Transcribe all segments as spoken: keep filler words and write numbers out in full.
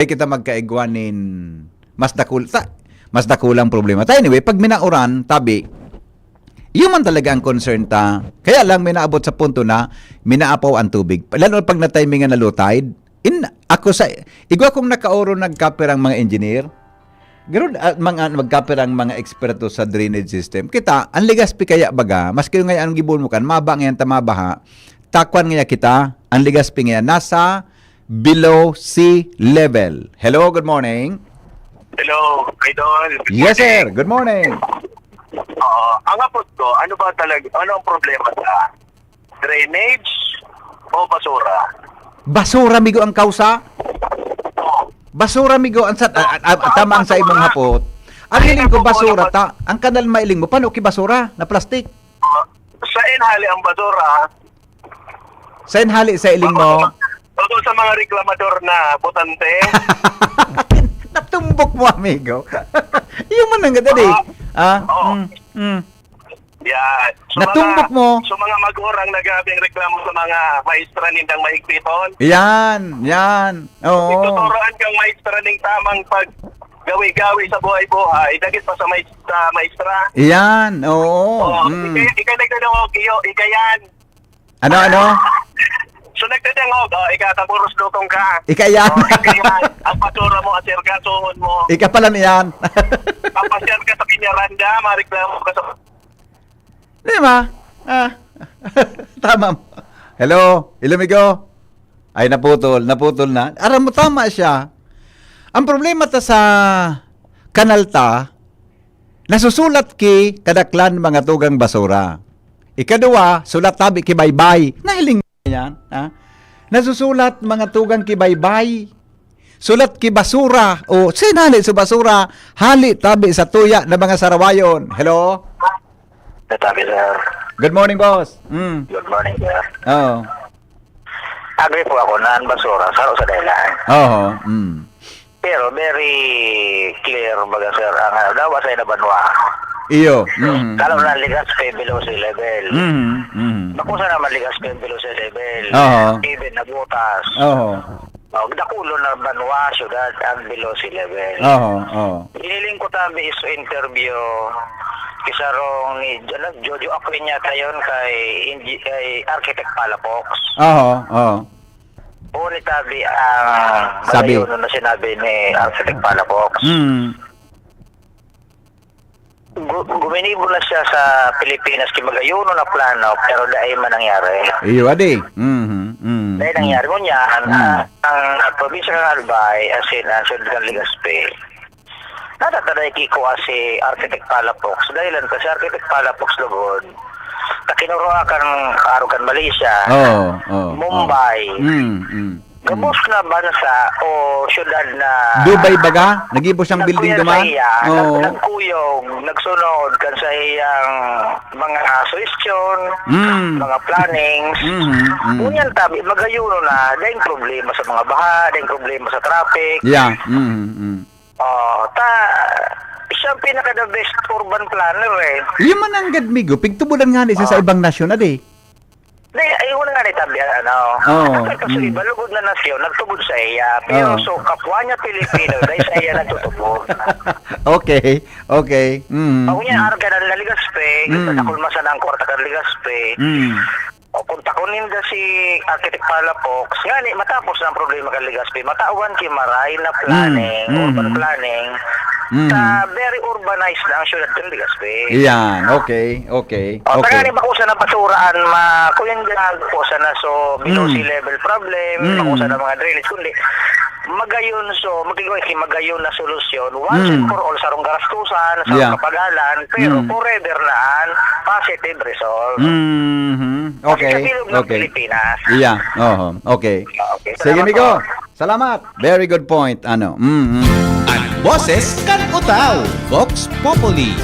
Di kita magkaigwa nin mas dakul-, ta-, mas dakulang problema. Ta anyway, pag minauran, tabi, yun man talaga ang concern ta. Kaya lang, may naabot sa punto na minaapaw ang tubig. Lalo pag na-timing na low tide, in, ako sa, igwa kong nakaoro nagkapirang mga engineer, garo, ah, mga, magkapirang mga eksperto sa drainage system. Kita, ang Legazpi kaya baga, maski yung ngayon ang gibon mo kan, maba ngayon ta mabaha, takwan ngaya kita, ang Legazpi ngayon, nasa below sea level. Hello, good morning. Hello, Idol. Good Yes, morning. sir. Good morning. Oo. Ang apot ko, ano ba talaga, ano ang problema sa drainage o basura? Basura, migo, ang kausa? Basura, migo, ang sa, ah, ah, ah, tama ang sa imong hapot. Ang hiling ko, basura ta. Ang kanal mailing mo, paano ki basura na plastic? Sa inhali ang basura, Sa inhali sa iling mo? Tungkol sa mga reklamador na botante. Natumbok mo, amigo. Yung man ang ganda, di? Ah? Oo. Mm, mm. Yan. So, Natumbok mga, mo. So mga magurang nagabing reklamo sa mga maestra nindang mahigpiton. Yan, yan. Oo. Tuturuan kang maestra ning tamang pag gawi-gawi sa buhay-buhay, dagit pa sa, mais, sa maestra. Yan, oo. Oh, Mm. ika, ika nagdadangog, iyo, ika yan. Ano, ano? So nagdadangog, oh, ika, taburos lutong ka. Ika yan. Oh, ika yan. Ang basura mo, asir ka, suhon mo. Ika pala niyan. Ang pasir ka sa Piñaranda, mareklamo ka sa... Di ba? Ah. Tama mo. Hello? Hello, amigo? Ay, naputol. Naputol na. Aram mo, tama siya. Ang problema ta sa kanal ta, nasusulat ki kadaklan mga tugang basura. Ikaduwa, sulat tabi ki baybay. Nahiling yan, ha? Nasusulat mga tugang ki baybay. Sulat ki basura. O, sinali sa basura, hali tabi sa tuya na mga sarawayon. Hello? Natabi, sir. Good morning, boss. Mm. Good morning, sir. Oo. Agree po ako na ang basura, saro sa dahilan. Oo. Mm. Pero very clear, baga, sir, ang ano, dawa sa ina banwa. Iyo. Mhm. Lalo na Legazpi below sea level. Mhm. Mhm. Bako sa naman Legazpi below sea level. Oo. Even na butas. Oo. Oh, dakulo na banwa, syudad, ang below sea level. Oo. Oo. Hiniling ko tabi is interview kisarong ni ano, Jojo Aquin yata yun kay, Ingi- kay Architect Palafox. Oo. Oo. Huli tabi ang Sabi. Magayon na sinabi ni Architect Palafox. Mm. Gu- guminibo na siya sa Pilipinas ki Magayon na plano pero dai man nangyari. Iyo, adi. Mhm. Mm. Dai nangyari. Ngunyan, Mm. ah, ang probinsya ng Albay, as in, ang siyudad ng Legazpi, natataday kikuha si Architect Palafox. Dahilan pa si Architect Palafox lugod. Takinuro kan arog kan Malaysia, Oo. Oo. Mumbai, Mm. Mm. gabos na bansa o syudad na Dubai baga? Nag-ibo siyang building nagkuyog duman? sa iya, Oo. nag- nagkuyog, nagsunod kan sa iyang mga suhestyon, Mm. mga plannings. Mhm. Mm. Ngunyan tabi, Magayon na, daing problema sa mga baha, daing problema sa traffic. Yeah. Mhm. Mm. Oh, ta, siya ang pinaka the best urban planner eh. Iyo man ang gad, migo. Pigtubulan nga ni siya sa Ah. ibang nasyon, adi. Di, ayun nga ni tabi, ano. Oo, Kasi mm. iba, lugod na nasyon, nagtubod sa iya. Pero Oo. so, kapwa niya Pilipino, dahil sa iya nagtutubod. Okay. Okay. Mm. Ako niya, arga na Legazpi, Mm. nakulmasan ang kwarta kan Legazpi. Mm. O kung takon ninda si Architect Palafox, nga ni, matapos na ang problema kan Legazpi, matawan ki maray na planning, Mm. urban Mhm. planning, Mhm. sa very urbanized na ang syudad kan Legazpi. Iyan. Okay. Okay. O, Okay. tagani bako sa nabasuraan, ma, kuyan ginagawa po sa naso, below Mm. sea level problem, Mm. bako sa na mga drainage, kundi Magayon so, magligway si Magayon na solusyon, once Mm. and for all, sarong garastusan, sarong Yeah. kapagalan, pero Mm. forever na ang positive result. Mhm. Kasi Okay. sa bilog ng Okay. Pilipinas. Yeah. Oho. Okay. Okay, Sige, salamat migo. po. Salamat. Very good point. Ano? Mm. An boses kan Utao, Vox Populi,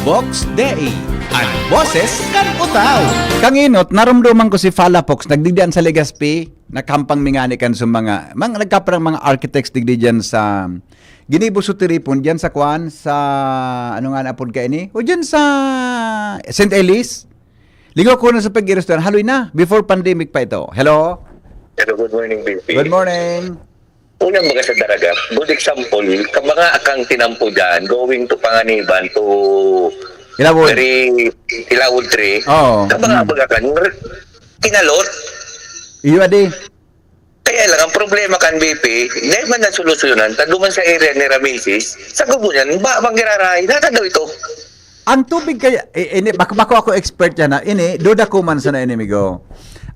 Vox Dei, an boses kan Utao. Kanginot, narumduman ko si Palafox, nagdidian sa Legazpi, nakampang mingani kan sa mga, mga nagkaparang mga architects digdi dyan sa, ginibo sa Tiripon, dyan sa kwan, sa, ano nga na apod ka ini? O dyan sa Saint Elias? Ligaw ko na sa pag-iristan, haloy na, before pandemic pa ito. Hello? Hello, good morning, B P. Good morning. Unang baga sa Daraga, good example, kabaga akang tinampo dyan, going to Panganiban, to Ilawod. Very Ilawod three. Oo. Kabaga Mm. baga kan, kinalot. Iyo, adi. Kaya lang, ang problema kan B P, dahil man nasolusyonan, ta duman sa area ni Rameses, sa gubo niyan, ba, bang girarahay, nata daw ito. Ang tubig kaya, eh, ini, bako, bako ako expert yan, ha? Ini, duda ko man sa na ini, migo.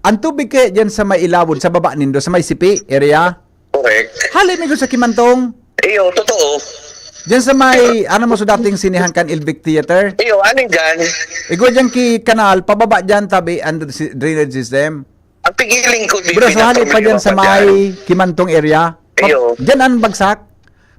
Ang tubig kaya dyan sa may Ilawod, sa baba nindo, sa may Sipi area? Correct. Hali, migo, sa Kimantong. Iyo, totoo. Diyan sa may, ano mo sa dating sinihan kan Elvic Theater? Iyo, ano dyan? Igwa dyan ki kanal, pababa dyan, tabi, ang si-, drainage system. Ang pigiling ko, di Bro, so hali pa dyan sa may Kimantong area? Pa-, Iyo. Dyan ang bagsak?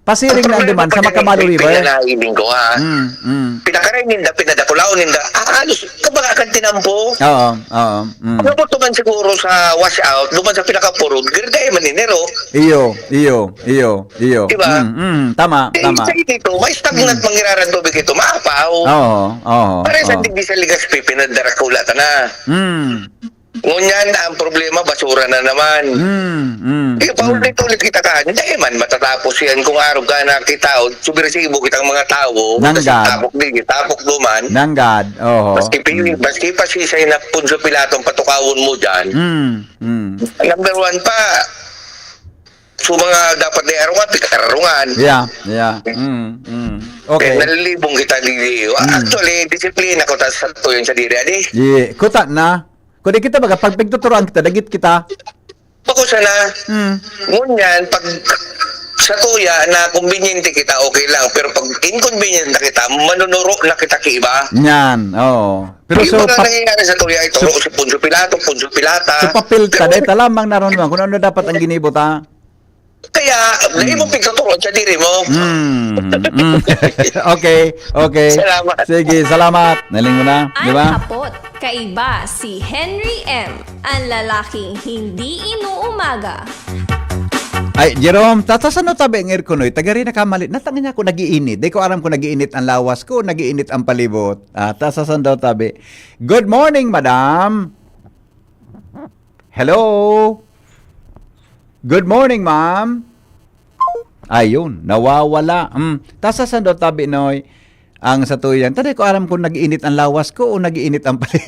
Pasiring na ang problema duman pa sa dyan, Macabalu hindi River? Pinanailing ko, ha? Mm, mm. Pinakaray ninda, pinadakulaw ninda. Ah, alos, kabaga kan tinampo. Oo, oo. Mm. Umabot naman siguro sa washout, duman sa pinakapurod, girday man ninero. Iyo, iyo, iyo, iyo. Diba? Mm, mm, tama, Eh, tama. Sa dito, may stagnant Mm. mangyararan tubig ito, maapaw. Oo, oo, Pare sa oo. Digdi sa Legazpi, pinadarakula ta na. Mm. Ngunyan, ang problema, basura na naman. Mm, mm, Eh, mm. paulit-ulit kita ka, hindi man matatapos yan kung araw ka nakita o subirsibo kitang mga tawo, Nanggad. Tapok din, tapok duman. Nanggad, oho. Maski pi-, Mm. maski pa si Say na Poncio Pilato ang patukawon mo dyan. Mm, mm. Number one pa, so mga dapat na arungan, pikararungan. Yeah, yeah. Mm, mm. Okay. Kaya nalilibong kita, di, di. Mm. Actually, disiplina ko ta sa tuyo sa diri, adi. Di, kuta na. Kundi kita, baga, pag pigtuturoan kita, dagit kita. Bako sana. Mm. Ngunyan, pag sa tuya na kumbinyente kita, okay lang. Pero pag inconvenient na kita, manunuro na kita ki iba. Yan, oo. Pero Yung so, mga pap-, nangyayari sa tuya, ito, so, si Poncio Pilato, Poncio Pilata. So, papel ta, Pero dahil ta lamang naroon mo, kung ano dapat ang ginibo ta. Kaya, dahil mo Mm. pigtuturoan sa diri mo. Mm, mm. Okay, okay. Salamat. Sige, salamat. Naling mo na, di Ang ba? hapot, kaiba si Henry M, ang lalaking hindi inuumaga. Ay, Jerome, tatasan no tabi ang aircon, oy. Tagari na kamali. Natanga niya ako nag-iinit. Di ko aram kung nag-iinit ang lawas ko, nag-iinit ang palibot. Ah, tasasan daw tabi. Good morning, madam. Hello? Good morning, ma'am. Ayun, nawawala. Mm, tasasan daw tabi, noy. Ang sa tuyan, taday ko aram kung nag-iinit ang lawas ko o nag-iinit ang pali-,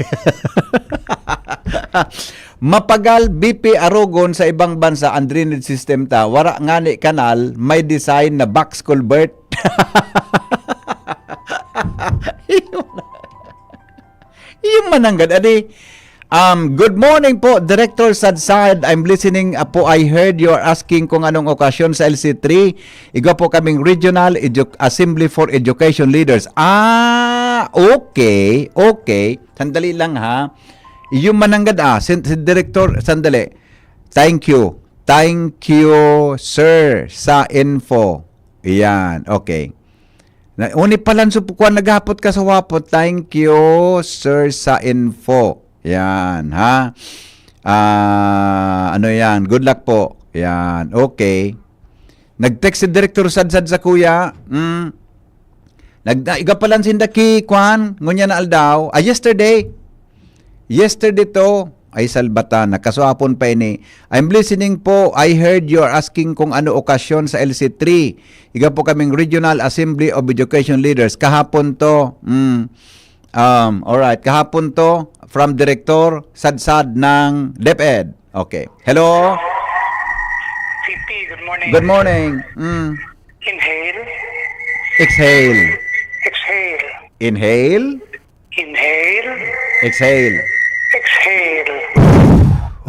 Mapagal, B P arogon sa ibang bansa ang drainage system ta. Wara ngani kanal, may design na box culvert. Iyo mananggad, adi. Um, good morning po, Director Sadsad. I'm listening, ah, po. I heard you are asking kung anong okasyon sa L C three. Igwa po kaming Regional Edu-, Assembly for Education Leaders. Ah, okay, okay. Sandali lang, ha. Iyo mananggad, ah, si, si Director, sandali. Thank you. Thank you, sir, sa info. Iyan, okay. Na, uni pa lang sup-, kuwan, naghapot ka sa wapot. Thank you, sir, sa info. Yan, ha? Ah, ano yan? Good luck po. Yan, okay. Nag-text si Director Sadsad sa kuya. Mm. Nag-, na, iga pa lang sinda ki, kwan, ngunya na aldaw. Ah, yesterday. Yesterday to, ay salbata, nakasuhapon pa ini. I'm listening po. I heard you are asking kung ano okasyon sa L C three. Iga po kaming Regional Assembly of Education Leaders. Kahapon to. Mm. Um, alright. Kahapon to, from Director Sadsad ng DepEd. Okay. Hello? C P, good morning. Good morning. Mm. Inhale. Exhale. Exhale. Inhale. Inhale. Exhale. Exhale.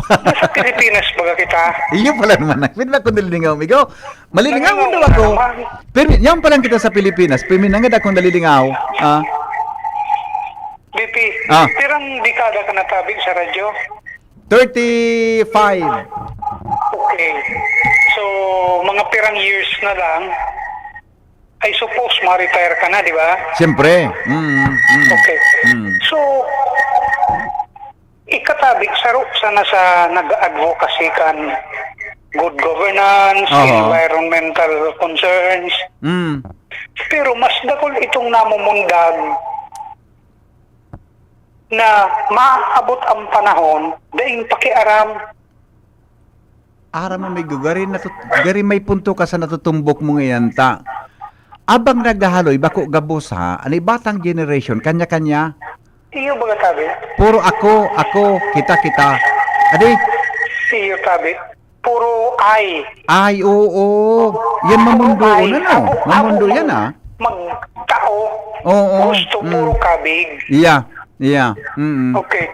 Nasa Pilipinas baga kita? Iyo pala naman. Pwede ba kung nalilingaw, amigo? Malilingaw Nalilingaw mo daw ako. naman. Pero yan pa lang kita sa Pilipinas. Piminangad akong nalilingaw. Ah. B P, Ah. pirang dekada ka natabi sa radyo? Thirty-five. Okay. So, mga pirang years na lang, I suppose, ma-retire ka na, di ba? Siyempre. Mm, mm, Okay. mm. So, ikatabi, saro sana sa nag-advocacy kan good governance, Aha. environmental concerns. Mm. Pero mas dakul itong namumundag na maabot ang panahon, daing pakiaram Aram mo, Migo, gari, natut- gari may punto ka sa natutumbok mo ngayon ta. Abang naghahaloy, bako gabos ha, an ibatang generation, kanya-kanya. Iyo ba tabi? Puro ako, ako, kita, kita. Adi? Iyo tabi. Puro I. Ay, oo. Yan mamundoon, ano? Ako, mamundo ako yan, ah. Magtao. Oo. Gusto mm. Puro kabig. Yeah. Yeah. Mm. Okay.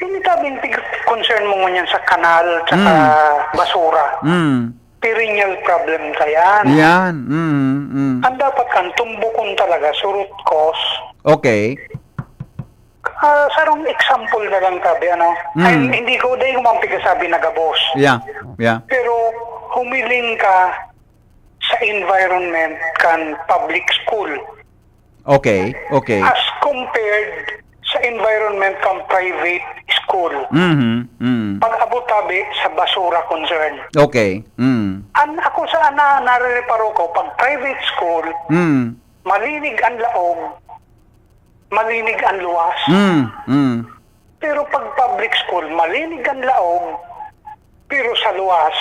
Hindi tabing concern mo ngunyan sa kanal, sa mm. Basura. Mm. Perennial problem ka yan. Yan. Mm, mm. Ang dapat kan tumbukon talaga, sa root cause. Okay. Ah, sarong example na lang tabi, ano? Mm. Ay, hindi ko, dahil ko man pigasabi na gabos. Yeah, yeah. Pero humiling ka sa environment kan public school. Okay, okay. As compared sa environment kan private school. Mhm, mm. Pag-abot tabi sa basura concern. Okay, mm. An ako sa ana, narireparo ko, pag private school, mm. Malinig an laog, malinig an luwas. Mm, mm. Pero pag public school, malinig an laog, pero sa luwas.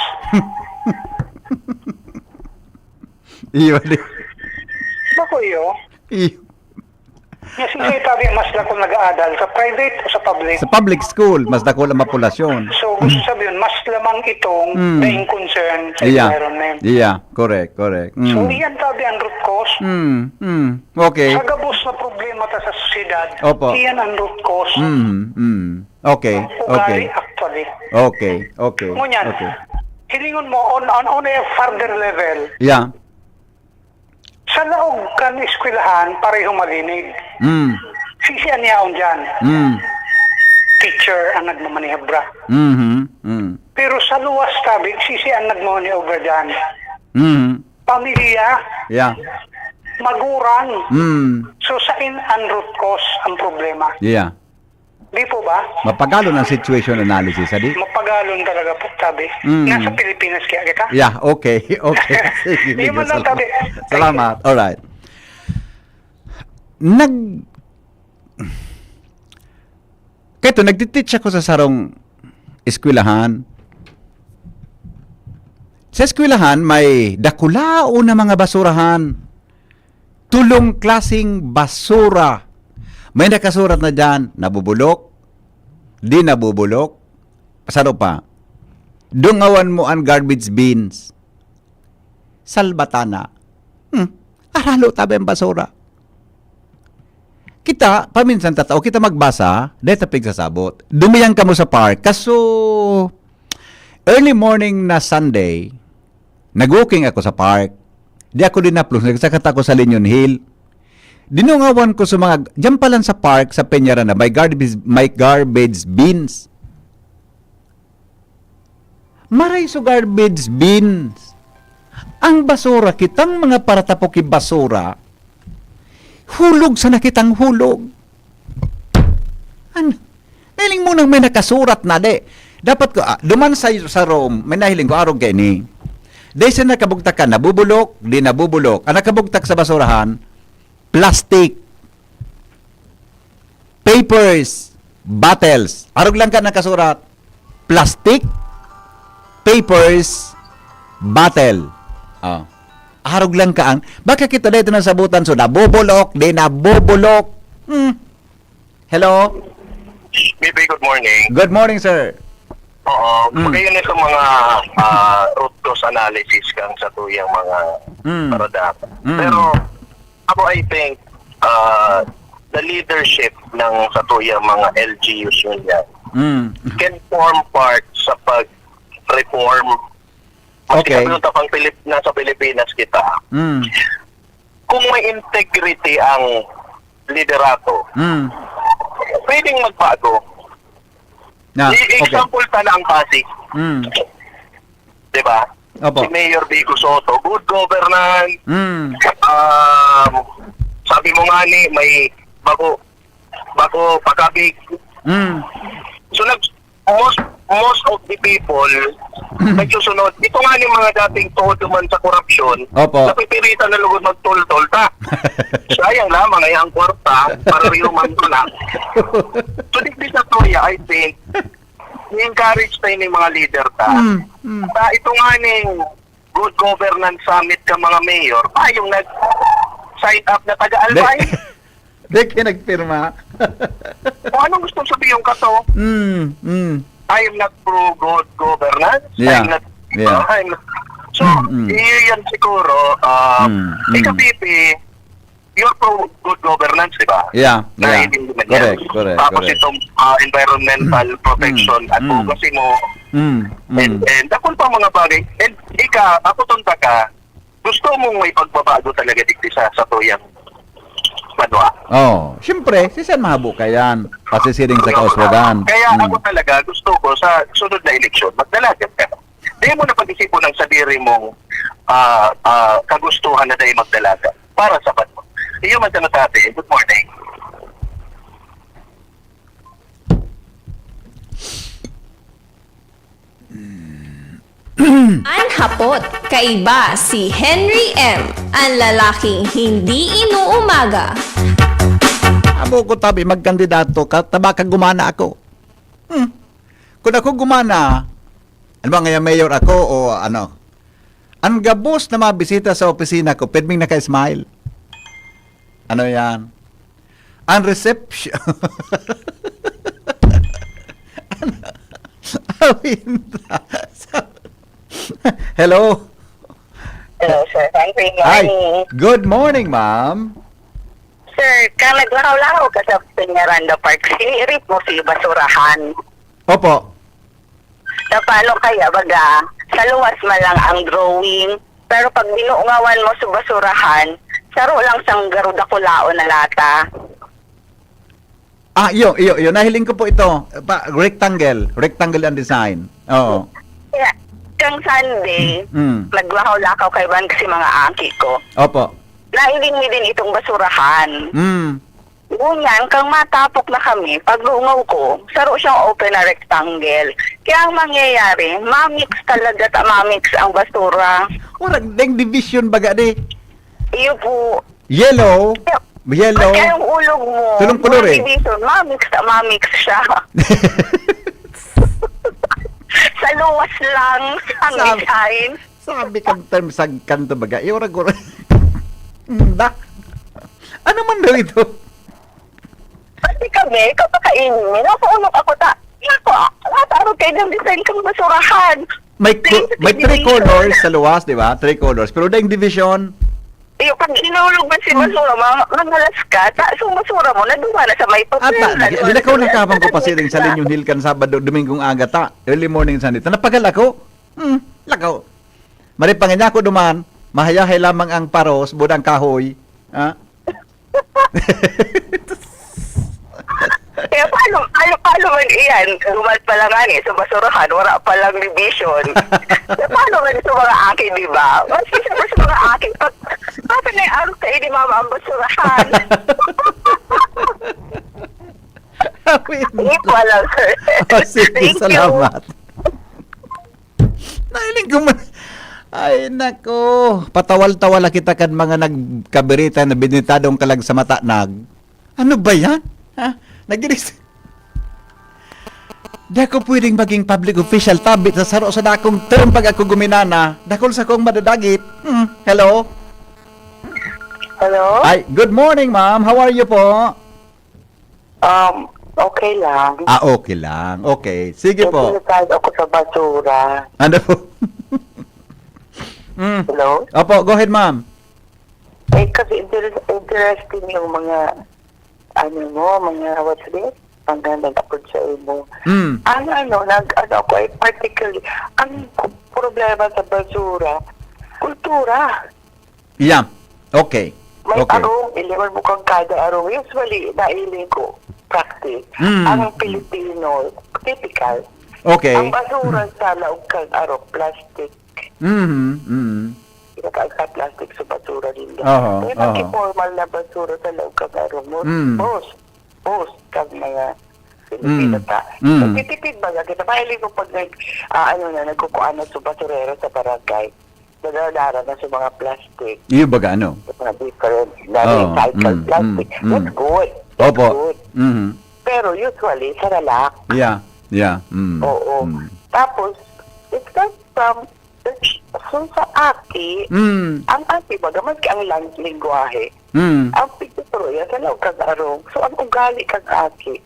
Iyo, di. Bako iyo? Iyo. Nga si Sir Tabi, mas dakul nag-aadal sa private o sa public? Sa public school, mas dakul ang populasyon. So, gusto sabihin, mas lamang itong mm. Daing concern sa yeah. Environment. Yeah, correct, correct. Mm. So, iyan tabi ang root cause. Mm, mm. Okay. Sa gabos na problema ta sa sosyedad, opo. Iyan ang root cause. Mm, mm. Okay, okay. Ugali, actually. Okay, okay. Ngunyan, okay. Hilingon mo, on, on, on a further level, yeah. Sa laog kan eskwelahan, pareho malinig. Mm. Sisi an yaon diyan? Mm. Teacher ang nagmamanihebra. Mhm, mm. Pero sa luwas tabi, sisi ang nagmamanihebra diyan? Mhm. Pamilya. Yeah. Magurang. Mm. So, sain ang root cause ang problema? Yeah. Di po ba? Mapagalon ang situation analysis, adi? Mapagalon talaga po, tabi. Mm. Nasa Pilipinas kaya kita? Yeah, okay, okay. Sige, sige, man lang, salamat. Tabi. Salamat. All right. Nag-, kaito, nagtiteach ako sa sarong eskwelahan. Sa eskwelahan, may dakulaon na mga basurahan. Tulong klaseng basura. May nakasurat na diyan, nabubulok, di nabubulok. Saro pa, dungawan mo an garbage bins. Salbatana. Hmm. Aralo tabi ang basura. Kita, paminsan tatao, kita magbasa, dahil ta pigsasabot. Dumiyan kamo sa park. Kaso, early morning na Sunday, nag-walking ako sa park. Di ako din naplos, nagsakat ako sa Linyon Hill. Dinungawan ko sa mga, diyan pa lang sa park, sa Peñaranda, may garbage, may garbage bins. Maray sa garbage bins. Ang basura, kitang mga paratapok ki basura, hulog sana kitang hulog. Ano? Nahiling mo nang may nakasurat na, di. Dapat ko, ah, duman sa, sa Rome, may nahiling ko, arog kaini. Di siya nakabugtak ka, nabubulok, di nabubulok. Ang nakabugtak sa basurahan, plastic, papers, bottles. Arog lang ka nakasurat, plastic, papers, bottle. Oh. Arog lang ka ang, baka kita dito nasabutan, so nabubulok, di nabubulok. Hmm. Hello? B B, good morning. Good morning, sir. Oo, mm. Magayon sa mga ah, root cause analysis kang sa tuyang mga mm. Parada. Mm. Pero ako, I think, ah, the leadership ng sa tuyang mga L G Us yun yan mm. Can form part sa pag-reform. Kasi okay. Sabi yung tapang Pilip, nasa Pilipinas kita. Mm. Kung may integrity ang liderato, mm. Pwedeng magbago. Na, okay. Example sana ang Pasig. Mm. Di ba? Opo. Si Mayor Vico Sotto, good governance. Mm. Um, sabi mo nga ni, may bago, bago pagkabig. Mm. So, nag, most, most of the people, nagsusunod. Ito nga ni mga dating tuhod naman sa korupsyon, opo. Napipiritan na lugod magtultol ta. Sayang lamang ay ang kwarta, para riyo man to na. So, digdi sa tuya, I think, ni-encourage tayo ning mga leader ta. Mm, mm. Sa ito nga ning Good Governance Summit ka mga mayor, mayong nag-sign up na taga Albay. Di kayo nagpirma. O anong gustong sabihin ka to? Mm, mm. I am not pro good governance. Yeah. I'm not, Yeah. I'm not. So, Mm, mm. iyon siguro, um, Mm, mm. ika-P P, you're pro good governance, di ba? Yeah, yeah. Naiintindihan mo yan. Correct, correct, Tapos correct. itong, ah, environmental Mm, protection, mm, mm. advocacy mo, Mm, and, mm. and dakul pa mga bagay. And ika, ako tonta ka, gusto mong may pagbabago talaga digdi sa, sa tuyang banwa. Oh, siyempre, si San Mahabo ka yan. Pasisiring sa kauswagan. Kaya Mm. ako talaga, gusto ko sa sunod na eleksyon, magdalagan ka. Di mo na pag-isipon ang sadiri mong, ah, ah, kagustuhan na dahil magdalaga para sa banwa. Iyo man sa nasabi, good morning. An hapot, kaiba si Henry M, an lalaking hindi inuumaga. Abo ko tabi magkandidato ka, tabaka gumana ako. Hmm. Kung ako gumana, ano ba ngayon, mayor ako o ano? Ang gabos na mga bisita sa opisina ko, pirming naka-smile. Ano yan? Ang reception. Awinda. Hello? Hello, sir. Hi, good Hi. morning. Good morning, ma'am. Sir, kang naglakaw-lakaw ka sa Peñaranda Park, sinirit mo si basurahan. Opo. Na paano kaya, baga, sa luwas man lang ang drawing, pero pag binungawan mo sa basurahan, saro lang sang garo dakulaon na lata. Ah, iyo, iyo, iyo. Nahiling ko po ito. Pa, rectangle. Rectangle ang design. Oo. Kaya, kang Sunday, Mm. naglakaw-lakaw kaiba kasi mga aki ko. Opo. Nahiling mi din itong basurahan. Mm. Ngunyan, kang matapok na kami, paglungaw ko, saro siyang open na rectangle. Kaya ang mangyayari, mamix talaga ta, mamix ang basura. Walang deng division baga di. Iyo po. Yellow. Yellow. Pati ang ulog mo, Tulong kulor eh. division, mamix ta, mamix siya. Sa luwas lang, ang Sa- design. Sabi kang term sa kanto baga, iyo ra guro. Da. Ano man daw ito? Pati kami, kapakainin, nasa unok ako ta. Nako, nasa arog kayo ng design kang basurahan. May, Three ko- may three division. colors sa luwas, di ba? Three colors. Pero daing division, Iyo, pag inulog mo si Hmm. basura, ma- mangalas ka, ta, so basura mo, naduma na sa may papel, Ata, naduma na nilakaw sa na kapang ko pa siring sa Linyong Hill kan Sabado, Domingong aga ta. Early morning sa nito. Napagal ako. Hmm, lakaw. Mari pa nga niya ako duman, mahayahay lamang ang paros, budang kahoy. Ha? Kaya paano, paano, paano man iyan? Duman pa lang ani sa basurahan, wala pa lang division. Kaya paano man sa mga aki, di ba? Mas isa pa sa mga aki, pag, pag na-arog kayo ni mama ang basurahan. Awin. Hindi ko alam, sir. Oh, sige, Thank you. salamat. Nahiling ko man. Ay, nako. Patawal-tawal na kita kan mga nagkabirita na binitadong kalag sa mata, nag. Ano ba yan? Ha? Nagdiris-, Di ako pwedeng maging public official tabi sa saro sa dakong term pag ako guminana. Dakol sa kong madadagit. Hmm. Hello? Hello? Ay, good morning, ma'am. How are you po? Um, okay lang. Ah, okay lang. Okay. Sige po. Interesado ako sa basura. Ano po? Mm. Hello? Opo, go ahead, ma'am. Eh, kasi interes-, interesting yung mga, ano mo, mga, what's this? Ang ganda na po sa imo. Mm. Ang ano, nag, ano ako, eh, particularly, ang problema sa basura, kultura. Yeah. Okay. May Okay. arong, iliwan mo kang kada arong. Usually, nailing ko, practice. Mm. Ang Pilipino, typical. Okay. Ang basura sa laog kang arong, plastic. Mhm, mhm. Pinakaagsa plastic sa basura ninda. Oho, May oho. nagki-formal na basura sa laog kang arong mo. Mm. Post. Post kang mga Pilipino Mm. ta. Mm. Nagtitipid ba nga kita? Mahilig ko pag nag, ah, ano na, nagkukuan na sa basurero sa barangay. Nagdadara na sa mga plastic. Iyo baga, ano? Sa mga different na Oo, recycled mm, plastic. mm, mm. That's good. That's Opo. good. Mhm. Pero usually, sa lalak. Yeah. Yeah. Mm. Oo. Mm. Tapos, it's not from, so sa aki, Mm. ang aki, baga, maski ang lang-, lingwahe, Mm. ang pigtuturo yan sa laog kang arog. So, ang ugali kang aki,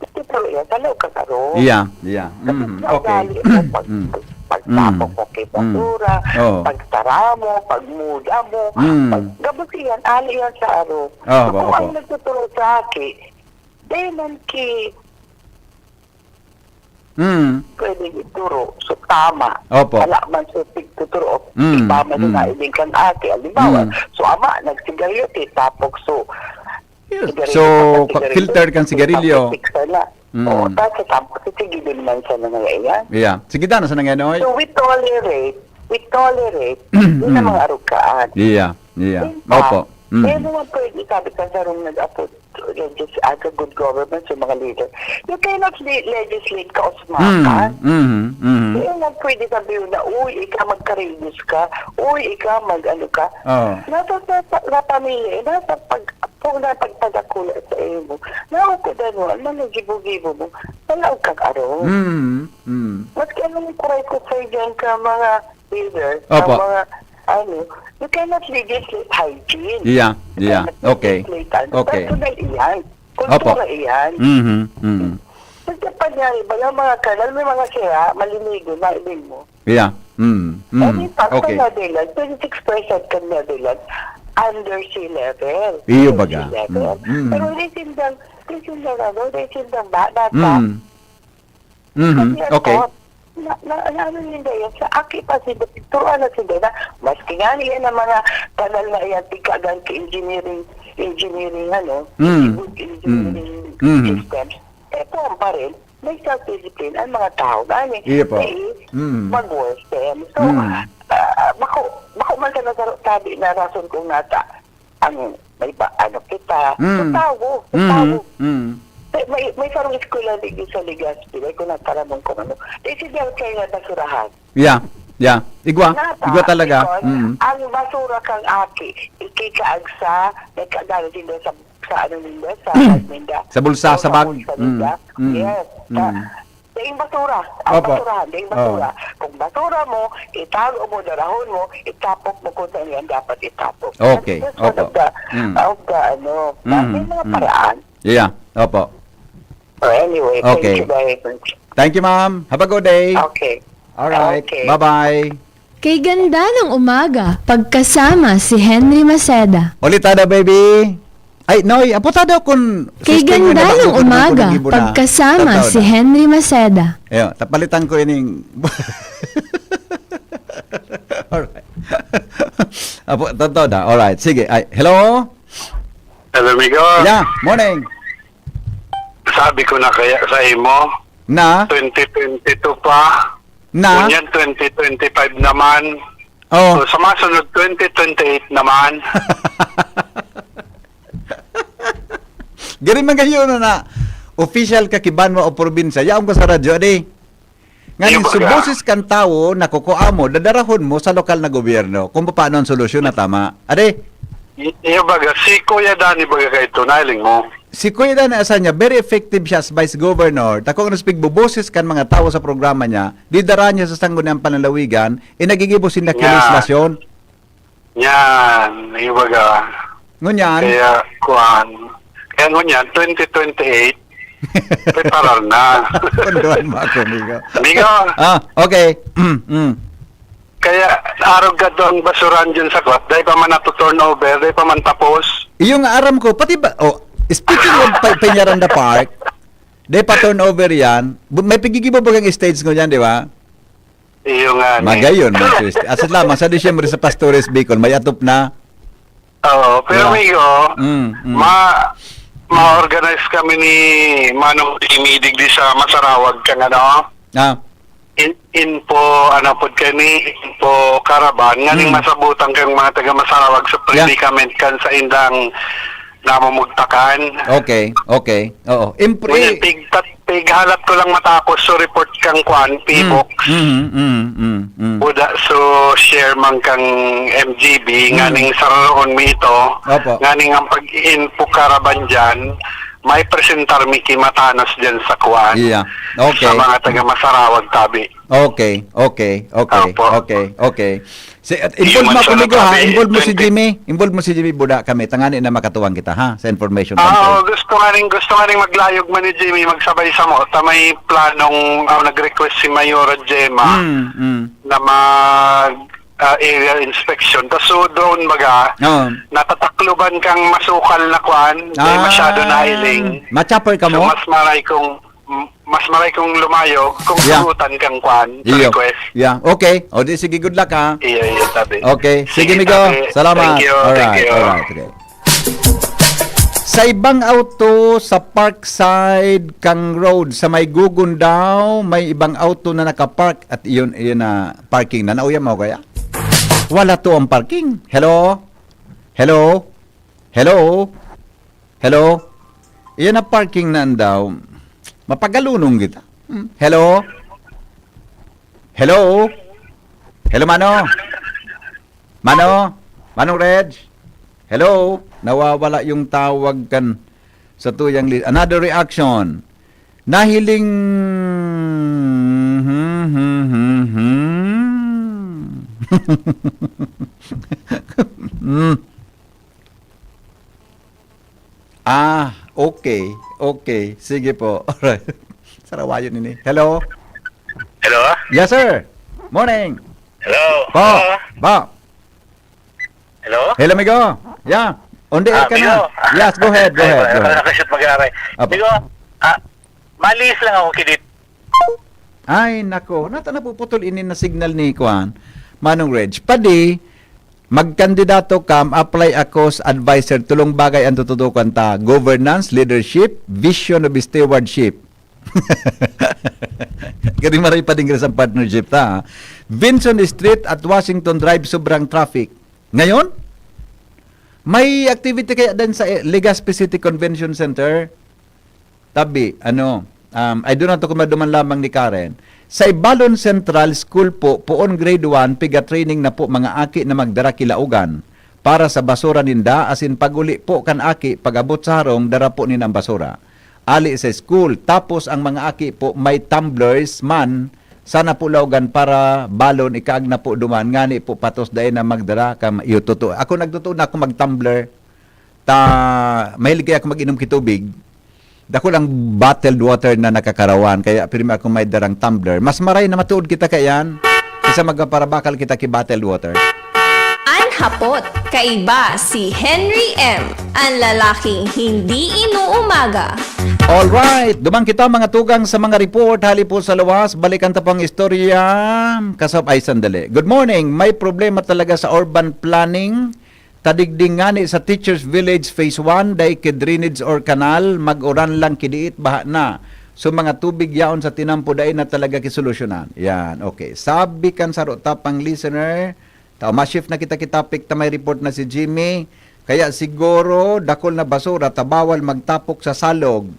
pigtuturo yan sa laog kang arog. Yeah, yeah. Kasi Mm, sa okay. ugali mo, pag, Mm. pagtapok Mm. mo kay Mm. basura, Oo. pagsara mo, pagmuda mo, Mm. pag, gabos iyan, ali yan sa arog. Oh, So, kung opo. ang nagtuturo sa aki, dai man ki Mm. pwedeng ituro. So, tama. Opo. Wala man sa pigtuturo. Mm, Iba man mm. na iling kang ate. Halimbawa, Mm. so, ama, nagsigarilyo, tapos, so, Yeah. sigarilyo So, pa, pa-, sigarilyo, filter kang sigarilyo. tapos, fix na. Mm. Oo, tapos, tapos, sige din man sa mga iyan. Yeah. Sige, Dana, sa nangyanoy? So, we tolerate, we tolerate, yun ang Mm. mga arugaan. Yeah, yeah. In fact, Opo. Mm. kaya naman pwede, sabi ka, sa room nag-apod, just as a good government sa mga leader. You cannot le-, legislate ka o Mm, sumakan. mm, mm. Kaya nga pwede sabihin na, "Uy, ikaw magka-radius ka. Uy, ikaw mag-ano ka." Oo. Nasa sa, sa, sa pamilya, eh, nasa pag, kung na pagpadakula sa imo. Naukudan mo, ang mga gibo-gibo mo, sa laog kang arog. Mm, mm. Maski anong kuray-kuray dyan ka, mga leader, Opo. ang mga, ano, you cannot legislate hygiene. Yeah, You yeah. cannot Okay. legislate, ano, Okay. personal iyan. Kultura Opo. iyan. Mhm, mhm. Kasi panyari ba, yung mga kanal, may mga sira, malinigo na, ibig mo. Yeah. Mm, mm. Any part Okay. sa Netherlands, twenty-six percent kan Netherlands, under sea level. Iyo Under baga. sea level. Mm, mm. Pero di sindang, di sindang, ano, di sindang ba, bata. Mm. Mhm, Kasi ang okay. thought, na, na, na ano ninda yan, sa aki pa si Dok-, turuan na sila na, maski nga niya na mga kanal na yan, tigkagan ka engineering, engineering, ano, Mm. civil engineering Mm. Mhm. systems, eh, tuwan pa rin, may self-discipline ang mga tao. Gani, Iya po. may Mm. mag-work them. So, Mm. ah, bako, bako man sa nasaro-, sabi na rason kung nata, ang may ba, ano kita, Mm. sa tawo, sa Mm. tawo. Mm. May, may, may sarong eskwela digdi sa Legazpi, like, kung nagparamong kung ano. Eh, si Del Kay nga basurahan. Yeah, yeah. Igwa, Nata, igwa talaga. because Mm. ang basura kang aki, ikikaagsa, nagkagano din daw sa, sa ano ninda, sa bag ninda. Sa bulsa, Oo, sa sa bag. bulsa Mm. ninda. Mm. Yes. Sa, Mm. daing basura. Ang Opo. basurahan, daing Oo. basura. Kung basura mo, itago mo, darahon mo, itapok mo kung saan yan dapat itapok. Okay. That's one Opo. of the, Mm. of the, ano, Mm. may mga Mm. paraan. Yeah. Opo. Oh, anyway, Okay. thank you very much. Thank you, ma'am. Have a good day. Okay. All right. Okay. Bye-bye. Kay ganda ng umaga, pagkasama si Henry Maceda. Ulit, Ada, baby. Ay, Noy, apo ta daw kun Kay sisting mo na ganda ba ng kung umaga, nagbubuno na? pagkasama Totoo si na. Henry Maceda. Ayun, tapalitan ko ining Alright. Apo, totoo na. Alright, sige. Ay, hello? Hello, amigo. Yeah, morning. Sabi ko na kaya sa imo, Na? twenty twenty-two pa. Na? Ngunyan, twenty twenty-five naman. Oh. So, sa masunod, twenty twenty-eight naman. Gari man kayo na, na official ka ki banwa o probinsya, yaon ka sa radyo, adi. Ngayon, Iyo baga. suboses kan tawo na kukua mo, dadarahon mo sa lokal na gobyerno kung paano ang solusyon na tama. Adi? I-, iyo baga, si Kuya Danny baga kayo, tunay, ling mo. Si Kuya Danny Asanya, very effective siya as vice governor. Takong respect, buboses kan mga tawo sa programa niya, didara niya sa sangguniang panlalawigan, eh, nagigibo sinda ki Yan. legislasyon. Yan, ibaga. Ngunyan? Kaya, kuwan. Kaya ngunyan, twenty twenty-eight, preparar na. Punduan mo ako, amigo. Amigo. Ah, okay. Mm, mm. Kaya, arog ka doon basuran dyan sa kwat. Dahil pa man nato turnover, dahil pa man tapos. Iyong aram ko, pati ba, oh, speaking of pa, Peñaranda Park, dahil pa turnover yan, bu-, may pigigibo bagang stage ko dyan, di ba? Iyo nga ni. Magayon, mga Tuesday. Asat lamang, sa Disyembre sa Pastores Bicol, may atop na. Oo, pero Wala. amigo, Mm, mm. ma-, ma-organize kami ni Manong Jimmy digdi sa Masarawag kang ano? Ah. In-, info, ano pod kani, info caravan, nganing Mm. masabutan kang mga taga Masarawag sa Yeah. predicament kan sa indang namumugtakan. Okay, okay. Oo. Impre- Ngunyan, tig-, tat-, tighalat ko lang matapos so report kang kwan, Mm, P box. mm, mm, mm, mm. Buda, so share man kang M G B, Mm. nganing sararoon mi ito, Opo. nganing ang pag-info caravan dyan, may presentar mi ki Matanos dyan sa kuan, Yeah. Okay. sa mga taga Masarawag tabi. Okay, okay, okay, Opo. okay, okay. Si, at involve Iwan mo sa ako, migo, ha? tabi, Involve mo si twenty. Jimmy. Involve mo si Jimmy Buda kami. Tangani na makatuwang kita, ha? Sa information Ah, control. oo, gusto nga rin, gusto nga rin maglayog man ni Jimmy, magsabay sa mo. Ta may planong, ah, nag-request si Mayor Gemma Hmm, hmm. na mag, ah, area inspection. Tas so, doon baga, Oo. natatakloban kang masukal na kuan, may Ah, masyado na iling. ma-chopper ka So, mo? mas maray kung, mas maray kung lumayo, kung Yeah. sugutan kang kuan, Iyo. request. Yeah. Okay. O di, sige, good luck, ha? Iyo, iyo, tabi. Okay. Sige, Sige, migo. tabi. Salamat. Thank you, Alright, thank you. alright. Okay. Sa ibang auto sa Parkside Kang Road, sa may Gugon daw, may ibang auto na nakapark at iyon, iyon na parking na. Nauya mo kaya? Wala to ang parking. Hello? Hello? Hello? Hello? Iyan na parking na daw. Mapagalunong kita. Hmm. Hello? Hello? Hello, mano? Mano? Manong Reg? Hello? Nawawala yung tawag kan sa tuyang li-, another reaction. Nahiling Hmm. Ah, okay. Okay. Sige po. Alright. Sarawayon ini. Hello? Hello? Yes, sir. Morning. Hello? Po. Hello? Ba? Hello? Hello, amigo. Yeah. On the air Ah, ka na. amigo. Yes, go ahead, go Ay, ahead, wala go ka ahead. nakashoot mag-aaray. Apo. Amigo, ah, malis lang ako kidit. Ay, nako. Nata napuputol ini na signal ni Kuan. Manong Reg. Padi, magkandidato ka, apply ako sa advisor. Tulong bagay ang tututukan ta. Governance, leadership, vision of stewardship. Kadi maray pa din sa partnership ta, ha? Vinson Street at Washington Drive, sobrang traffic. Ngayon, may activity kaya din sa, eh, Legazpi City Convention Center? Tabi, ano, um, I do not know kung maduman lamang ni Karen. Sa Ibalon Central School po, poon grade one, piga-training na po mga aki na magdara ki laogan para sa basura ninda, asin pag-uli po kan aki, pag-abot sa harong, dara po nin ang basura. Ali sa school. Tapos ang mga aki po may tumblers man, sana po laogan para balon, ikaag na po duman, ngani po patos dai na magdara ka ma-, iyo, totoo. Ako nagtotoo na ako mag-tumbler. Ta, mahilig kaya ako mag-inom ki tubig. Dakul ang bottled water na nakakarawan, kaya pirmi ako may darang tumbler. Mas maray na matuod kita kaiyan, kaysa magparabakal kita ki bottled water. An hapot, kaiba si Henry M, an lalaking hindi inuumaga. Alright, duman kita mga tugang sa mga report, hali po sa lawas, balikan ta po ang istorya. Kasab-, ay, sandali. Good morning, may problema talaga sa urban planning. Tadigdi ngani sa Teachers Village Phase one, dai ki drainage or kanal, mag-uran lang kidiit, baha na. So, mga tubig yaon sa tinampo, dai na talaga kisolusyonan. Yan, okay. Sabi kan saro ta pang listener, ta, ma-shift na kita ki topic ta may report na si Jimmy. Kaya siguro, dakul na basura, ta bawal magtapok sa salog.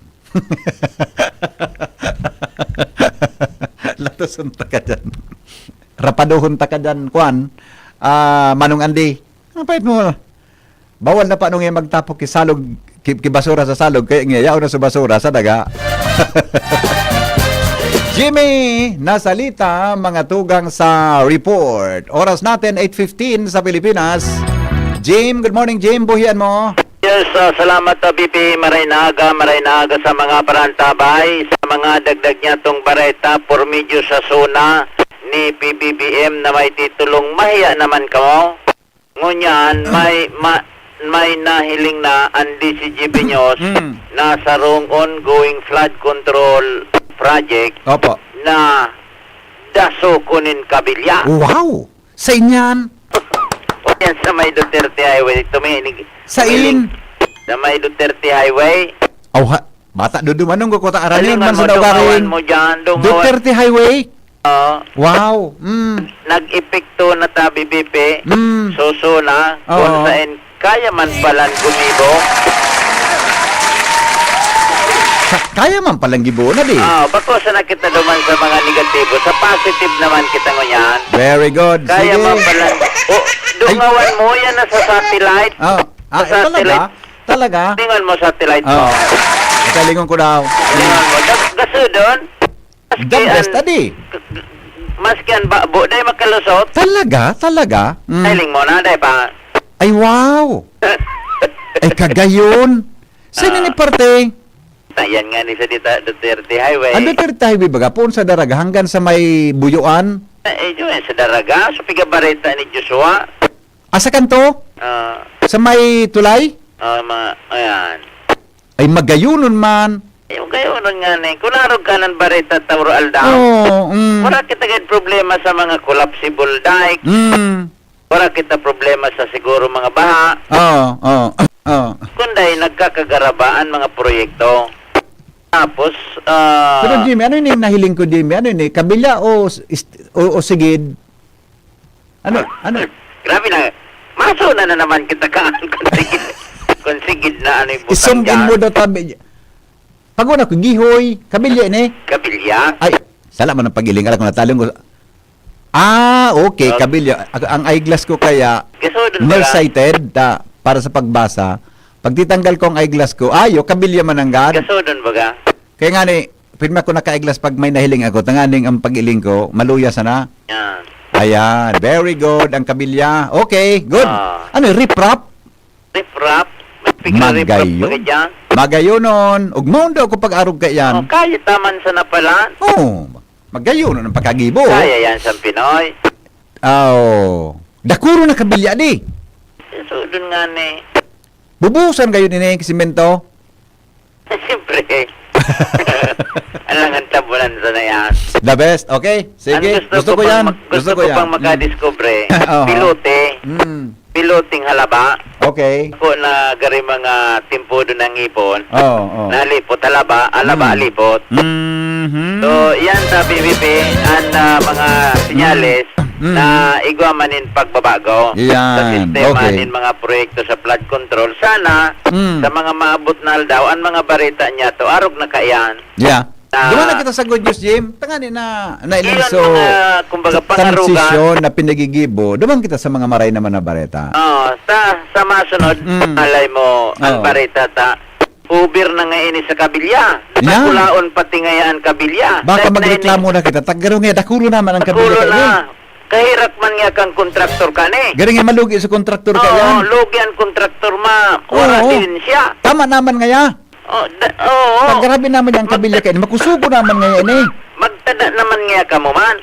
Latoson ta ka dyan. Rapadohon ta ka dyan, kwan. Ah, Manong Andy. Ang pait mo. Bawal na pa nung magtapok ki salog, ki, ki basura sa salog, kaya nga, yaon na sa basura, sa daga. Jimmy Nasalita, mga tugang sa report. Oras natin, eight fifteen sa Pilipinas. Jim, good morning, Jim. Buhian mo. Yes, ah, salamat, ah, B P. Maray na aga, maray na aga sa mga parantabay, sa mga dagdag niya tong bareta, por medyo sa zona ni P B B M na may titulong Mahiya Naman Kamo. Ngunyan, may, ma-, may nahiling na ang D C G Piños Mm. na sarong ongoing flood control project Opo. na daso kunin kabilya. Wow! Sa inyan? O yan sa may Duterte Highway, tuminig. Sa in? Sa may Duterte Highway. Aw, ha, bata, dudumanong ko, kota, aranin Alingan man sa mo, naugarin. dungawan mo dyan, dungawan. Duterte Highway? Oo. Wow. Mm. Nag-epekto na tabi, Bipi. Mm. Suso na, Oo. kung saan kaya man palang gumibo. Sa, kaya man palang gibo na di. Ah, bako sa nakita duman sa mga negatibo, sa positive naman kita ngunyan. Very good. Kaya Sige. man palang, oh, Ay. dungawan mo yan na sa satellite. Oh. Ah, Sa eh, talaga? satellite. Talaga? Tingnan mo satellite Oh. mo. Kalingon ko daw. Ayun, gas-, gasudon. Maski The best, an, adi. Maski an babo, dai makalusot. Talaga? Talaga? Mm. Ay, ling mo na, dai pa. Ay, wow! Ay, kagayon! Saan Ah. ni parte? Ayan nga ni sa Dita-, Duterte Highway. Ang Duterte Highway baga, poon sa Daraga, hanggang sa may Buyuan? Eh, eh, yun, sa Daraga, sa pigabareta ni Joshua. Ah, sa kanto? Ah. Sa may tulay? Ah, ma-, ayan. Ay, magayonon man. Ay, magayonon nga ni. Kung narog ka ng bareta, Tauro Aldaw, Oo, mm. wala kita gayud problema sa mga collapsible dike. Mm. Wala kita problema sa siguro mga baha. Oo, oo, oo. Kundi nagkakagarabaan mga proyekto. Tapos, ah, Pero Jimmy, ano ini nahiling ko, Jimmy? Ano ini? Kabilya o s-, ist-, o, o sigid? Ano? Ano? Grabe na. Maso na, na naman kita ka. Kung sigid, kung sigid na ano yung butang Isum-in dyan. mo daw tabi. Pag una ko, gihoy, kabilya ini. Kabilya? Ay, sala man ang pag-iling. Alam ko, natalong ko. Ah, okay, Okay. kabilya. Ang, ang eyeglass ko kaya, Gasodon ba? nearsighted, ta, para sa pagbasa. Pag titanggal ko ang eyeglass ko, ayo, kabilya man ang gad. Gasodon baga? Kaya nga ni, pirmi ako naka-eyeglass pag may nahiling ako, tanganing ang pag-iling ko, maluya sana. Yan. Ayan, very good, ang kabilya. Okay, good. Ah. Ano, riprap? Riprap? May pigra riprap Magayon. baga dyan? Magayonon. Ugmaon daw ako pag-arog ka yan. Oh, kaya taman sana pala. Oo, magayonon ang pagkagibo. Kaya yan sa Pinoy. Oo. Dakuro na kabilya, di? Sudon nga ni. Bubuhusan kayo ni Neng Simento? Siyempre. Alangan tabunan sa na yan. The best. Okay. Sige. Ang gusto Gusto ko ko pang yan. mag-, Gusto gusto ko ko yan. pang Mm. makadiscover, Oo. pilote. Mm. Piloting halaba. Okay. Ako na gari mga timpudo ng ipon. Oo, oo. Nalipot, halaba, halaba, Mm. alipot. Mhm. So, yan sa P V P, ang, ah, mga senyales Mm. Mm. na igwa man in pagbabago Yan. sa sistema Okay. nin mga proyekto sa flood control. Sana, Mm. sa mga maabot na aldaw, ang mga bareta niya to, arog na kaiyan. Yeah. Ah. Duman na kita sa good news, Jim. Tangani na, na Iyon so, mga, kumbaga, sa pangarugan. Transisyon na pinigigibo. Duman kita sa mga maray naman na bareta. Oo, sa, sa masunod, Mm. malay mo, ang Oo. bareta ta, over na nga ini sa kabilya. Yan. Nakulaon pati ngaya ang kabilya. Baka Dahil na magreklamo ini, na kita. Tagaro nga, dakuro naman ang kabilya Dakuro kayo. na. Kahirak man nga kang kontraktor ka ni. Garing nga malugi sa kontraktor ka Oo, yan. lugi ang kontraktor, ma. Wala Oo. din siya. Tama naman ngaya. Oh, da-, oo. Pag grabe naman yung Magta- kabilya kayo, makusugo naman ngaya ini. Magtada naman ngaya ka mo man.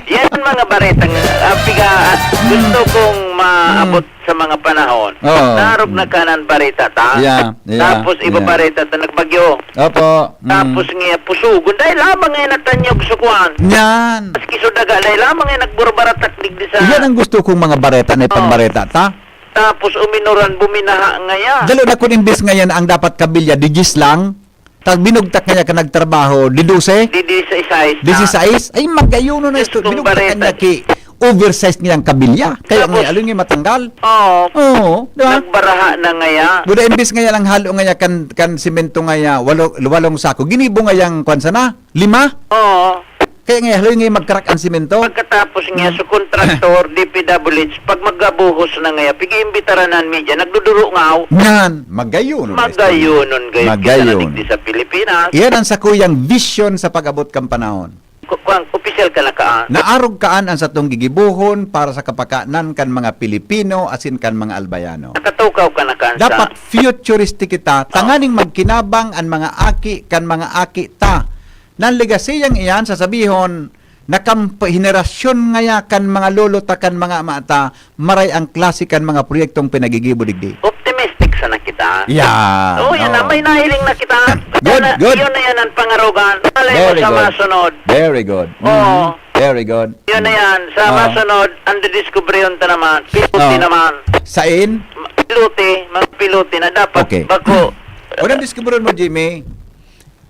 Yan ang mga bareta nga, ah, piga, ah, Hmm. gusto kong maabot Hmm. sa mga panahon. Oo. Narog na kanan bareta ta. Yeah, yeah, Tapos iba yeah. bareta ta nagbagyo. Opo. Mm. Tapos nga pusugon. Dahil lamang nga natanyog sa kuwan. Yan. Maski sa daga, dahil lamang nga nagbarbaratak digdi sa Yan ang gusto kong mga bareta na Oo. ipangbareta ta. Tapos uminuran, buminaha ngaya. Dalo na kun imbis ngayon ang dapat kabilya, di diyes lang. Tag binugtak ngaya ka nagtrabaho, di dose? Di, di sa isais na. Disisais? Ay, magayon na Diyos isto. kong Binugtak bareta. kanya ki oversized ngayang kabilya. Kaya Tapos, nga, aloy nga matanggal. Oo. Oo, di ba? Nagbaraha na ngaya. Buda imbis ngaya lang halo ngaya kan, kan simento ngaya, walo, walong sako. Ginibo ngayang kwan sana? Lima? Oo. Kaya nga, haloy nga magkarak ang simento. Pagkatapos nga, Hmm. sa kontraktor, D P W H, pag magabuhos na nga, pag-iimbitaran na ang media, nagduduro nga, oh. Ngan, magayon. Magayonon, gayon kita Magayon. na digdi sa Pilipinas. Iyan ang sakuyang vision sa pag-abot kang panahon. Ku-, kuwan, opisyal ka na kaan. Naarog kaan ang satong gigibohon para sa kapakanan kan mga Pilipino asin kan mga Albayano. Nakatukaw ka na kaan sa Dapat futuristic kita, Oh. tanganing magkinabang ang mga aki kan mga aki ta. Nan legasiyang iyan, sasabihon, nakamp-, henerasyon ngaya kan mga lolo ta, kan mga ama ta, maray ang klase kan mga proyektong pinagigibo digdi. Optimistic sana kita. Yeah. Oo, yan na, Oo. may nahiling na kita. Good, Yan na, good. yun na yan ang pangarugan. Malay mo Very sa good. masunod. Very good. Oo. Mhm. Very good. Yun na yan. Sa Oo. masunod, ang didiskubrehon ta naman, pilote Oo. naman. Sain? Ma-, pilote, mga pilote na dapat Okay. bako. Unang diskubron mo, Jimmy,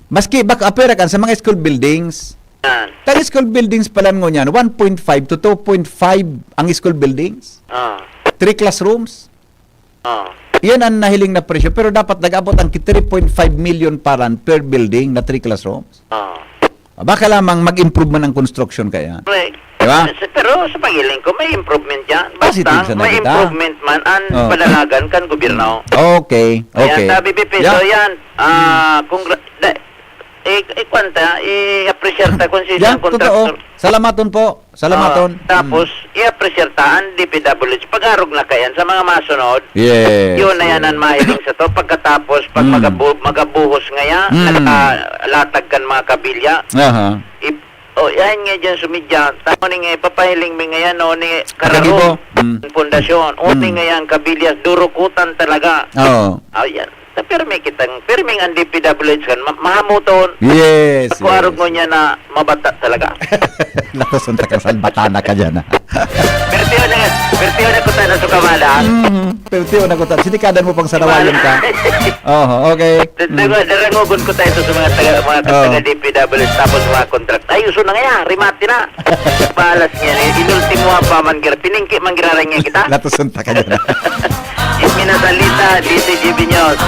maski baka apera kan sa mga school buildings, Yan. Tag school buildings pala ngunyan, one point five to two point five ang school buildings. Ah. Three classrooms. Ah. Yan ang nahiling na presyo, pero dapat nag-abot ang ki three point five million paran per building na three classrooms. Ah. Baka lamang mag-improve man ang construction kaya. Correct. Di Pa? Pero sa paghiling ko, may improvement yan. Positive Basta sana may kita. improvement man ang Oh. pananagan kan gobyerno. Okay, Ayan, okay. sabi, Pipi, Yeah. so yan, ah, congra- da- i- i-, kwan ta, i-appreciate ta kung sino Yeah, ang totoo. contractor. Salamaton po. Salamaton. Ah, tapos, Mm. i-appreciate ta ang D P W H. Pag-arog na kayan sa mga masunod, Yes, yun na yan yes. ang mahiling sa to. Pagkatapos, pag Mm. magabu- magabuhos ngaya, Mm. nakalatag kan mga kabilya, Aha. ip- Oh, yan nga dyan sumidya. Tamo ni nga, ipapahiling mi ngayon, no, ni Pagkagibo. Kararo, Mm. Pundasyon. O, ni Mm. ngayon, Kabillas, durukutan talaga. Oo. Oh, yan. Sa pirmi kitang, pirming ang D P W H kan, ma- mahamuton. Yes, Ako arog yes. mo niya na mabata talaga. Latos ang taga Salbatana ka dyan, ah. Pertiyo na, pertiyo na ko tayo na sukamada. Mm, pertiyo na ko ta-, sinikadan mo pang sarawayon ka. Oho, okay. Mm. Darangogon ko tayo sa mga taga, mga Oh. taga D P W H, tapos mga contract. Ay, uso na nga yan, rimati na. Balas niya, eh. Inultimo pa man, gira-, piningki man giraray niya kita. Latos ang taga dyan. Jimmy Natalita, D C G B News.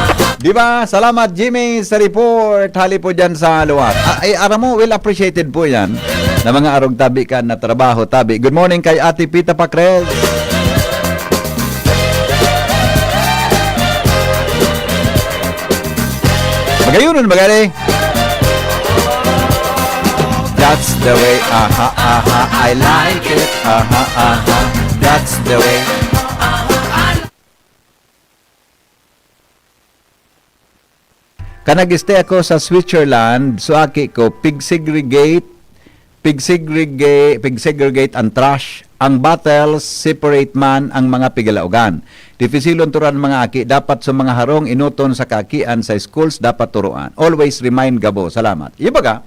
Di ba? Salamat, Jimmy, sa report. Hali po dyan sa luwas. Ah, ay, aram mo, well appreciated po yan. Na mga arog tabi ka na trabaho, tabi. Good morning kay Ate Pita Pacres. Magayonon, magani. That's the way, aha, aha, I like it. Aha, aha, that's the way. Kan nag-stay ako sa Switzerland, so aki ko, pig-segregate, pig-segregate, pig-segregate ang trash. Ang bottles, separate man ang mga pigalaogan. Dipisilon turan mga aki, dapat sa mga harong, inoton sa kaakian sa schools, dapat turuan. Always remind gabo. Salamat. Yung baga,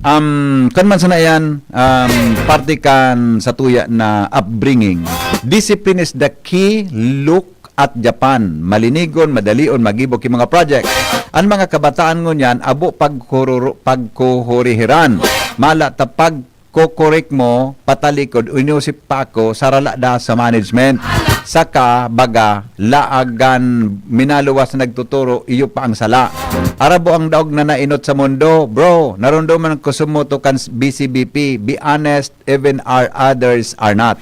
um, kan man sana yan, um, parte kan sa tuya na upbringing. Discipline is the key. Look at Japan. Malinigon, madalion, magibo ki mga project. An mga kabataan ngunyan, abo pagkururu-, pagkuhurihiran. Mala ta pagkukurik mo, patalikod, inosip pa ako, sarala da sa management. Saka, baga, laagan, minaluwas na nagtuturo, iyo pa ang sala. Arabo ang daog na nainot sa mundo. Bro, narundoman ko sumuto kan B C B P. Be honest, even our others are not.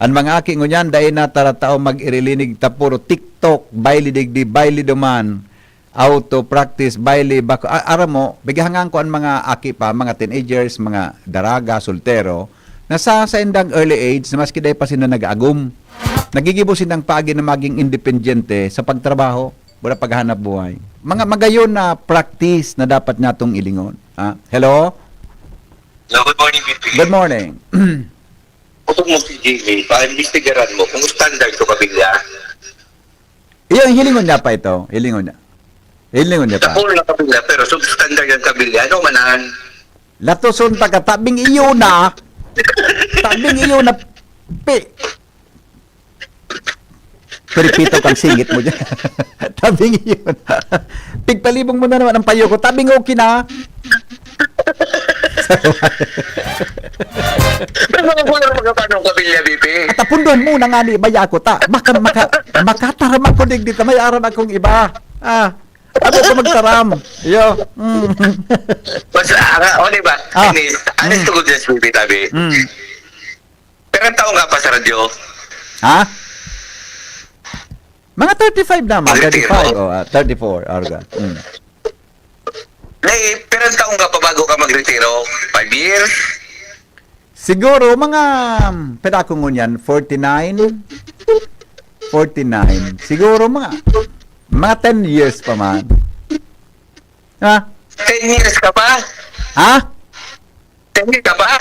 An mga aki ngunyan, dai na taratao mag-irilinig ta puro TikTok, baile digdi, baile duman, auto practice, baile bako. A-, aram mo, bigahangan ko an mga aki pa, mga teenagers, mga daraga, soltero, na sa saindang early age, na maski dai pa sinda nag-aagom, nagigibo sindang paagi na maging independyente sa pagtrabaho, wala paghanap buhay. Mga magayon na practice na dapat natong ilingon. Ah, hello? Hello, good morning, B P. Good morning. Kung mo si Jimmy, paimbestigaran mo kung standard ko kabilya. Iyo, hilingon niya pa ito. Hilingon niya. Hilingon niya Sa pa. Puro na kabilya, pero substandard ang kabilya. Ano manahan? Latoson ta ka, tabing iyo na. Tabing iyo na. Pi-, Peripito kang singit mo dyan. Tabing iyo na. Pigpalibong mo na naman ang payo ko. Tabing okay na. Pero mga kulang mga paano kabilya, B P? At apunduhan mo na nga ni Baya ko ta. Maka, maka, makataram ako digdi ta. May aram akong iba. Ah, ako ko magtaram. Iyo. Mm. Basta, ah, o, di ba? Ah. Inis, alis Mm. ko dyan sa B P tabi. Mm. Pero ang taong ka pa sa radyo? Ha? Mga thirty-five naman, Mag-retiro? thirty-five, oh, ah, thirty-four, arga. Mm. Nay, pero ang taong ka pa bago ka magretiro? Five years? Siguro mga, um, pwede ako ngunyan, forty-nine? Forty-nine. Siguro mga, mga ten years pa man. Ha? Ten years ka pa? Ha? Ten years ka pa?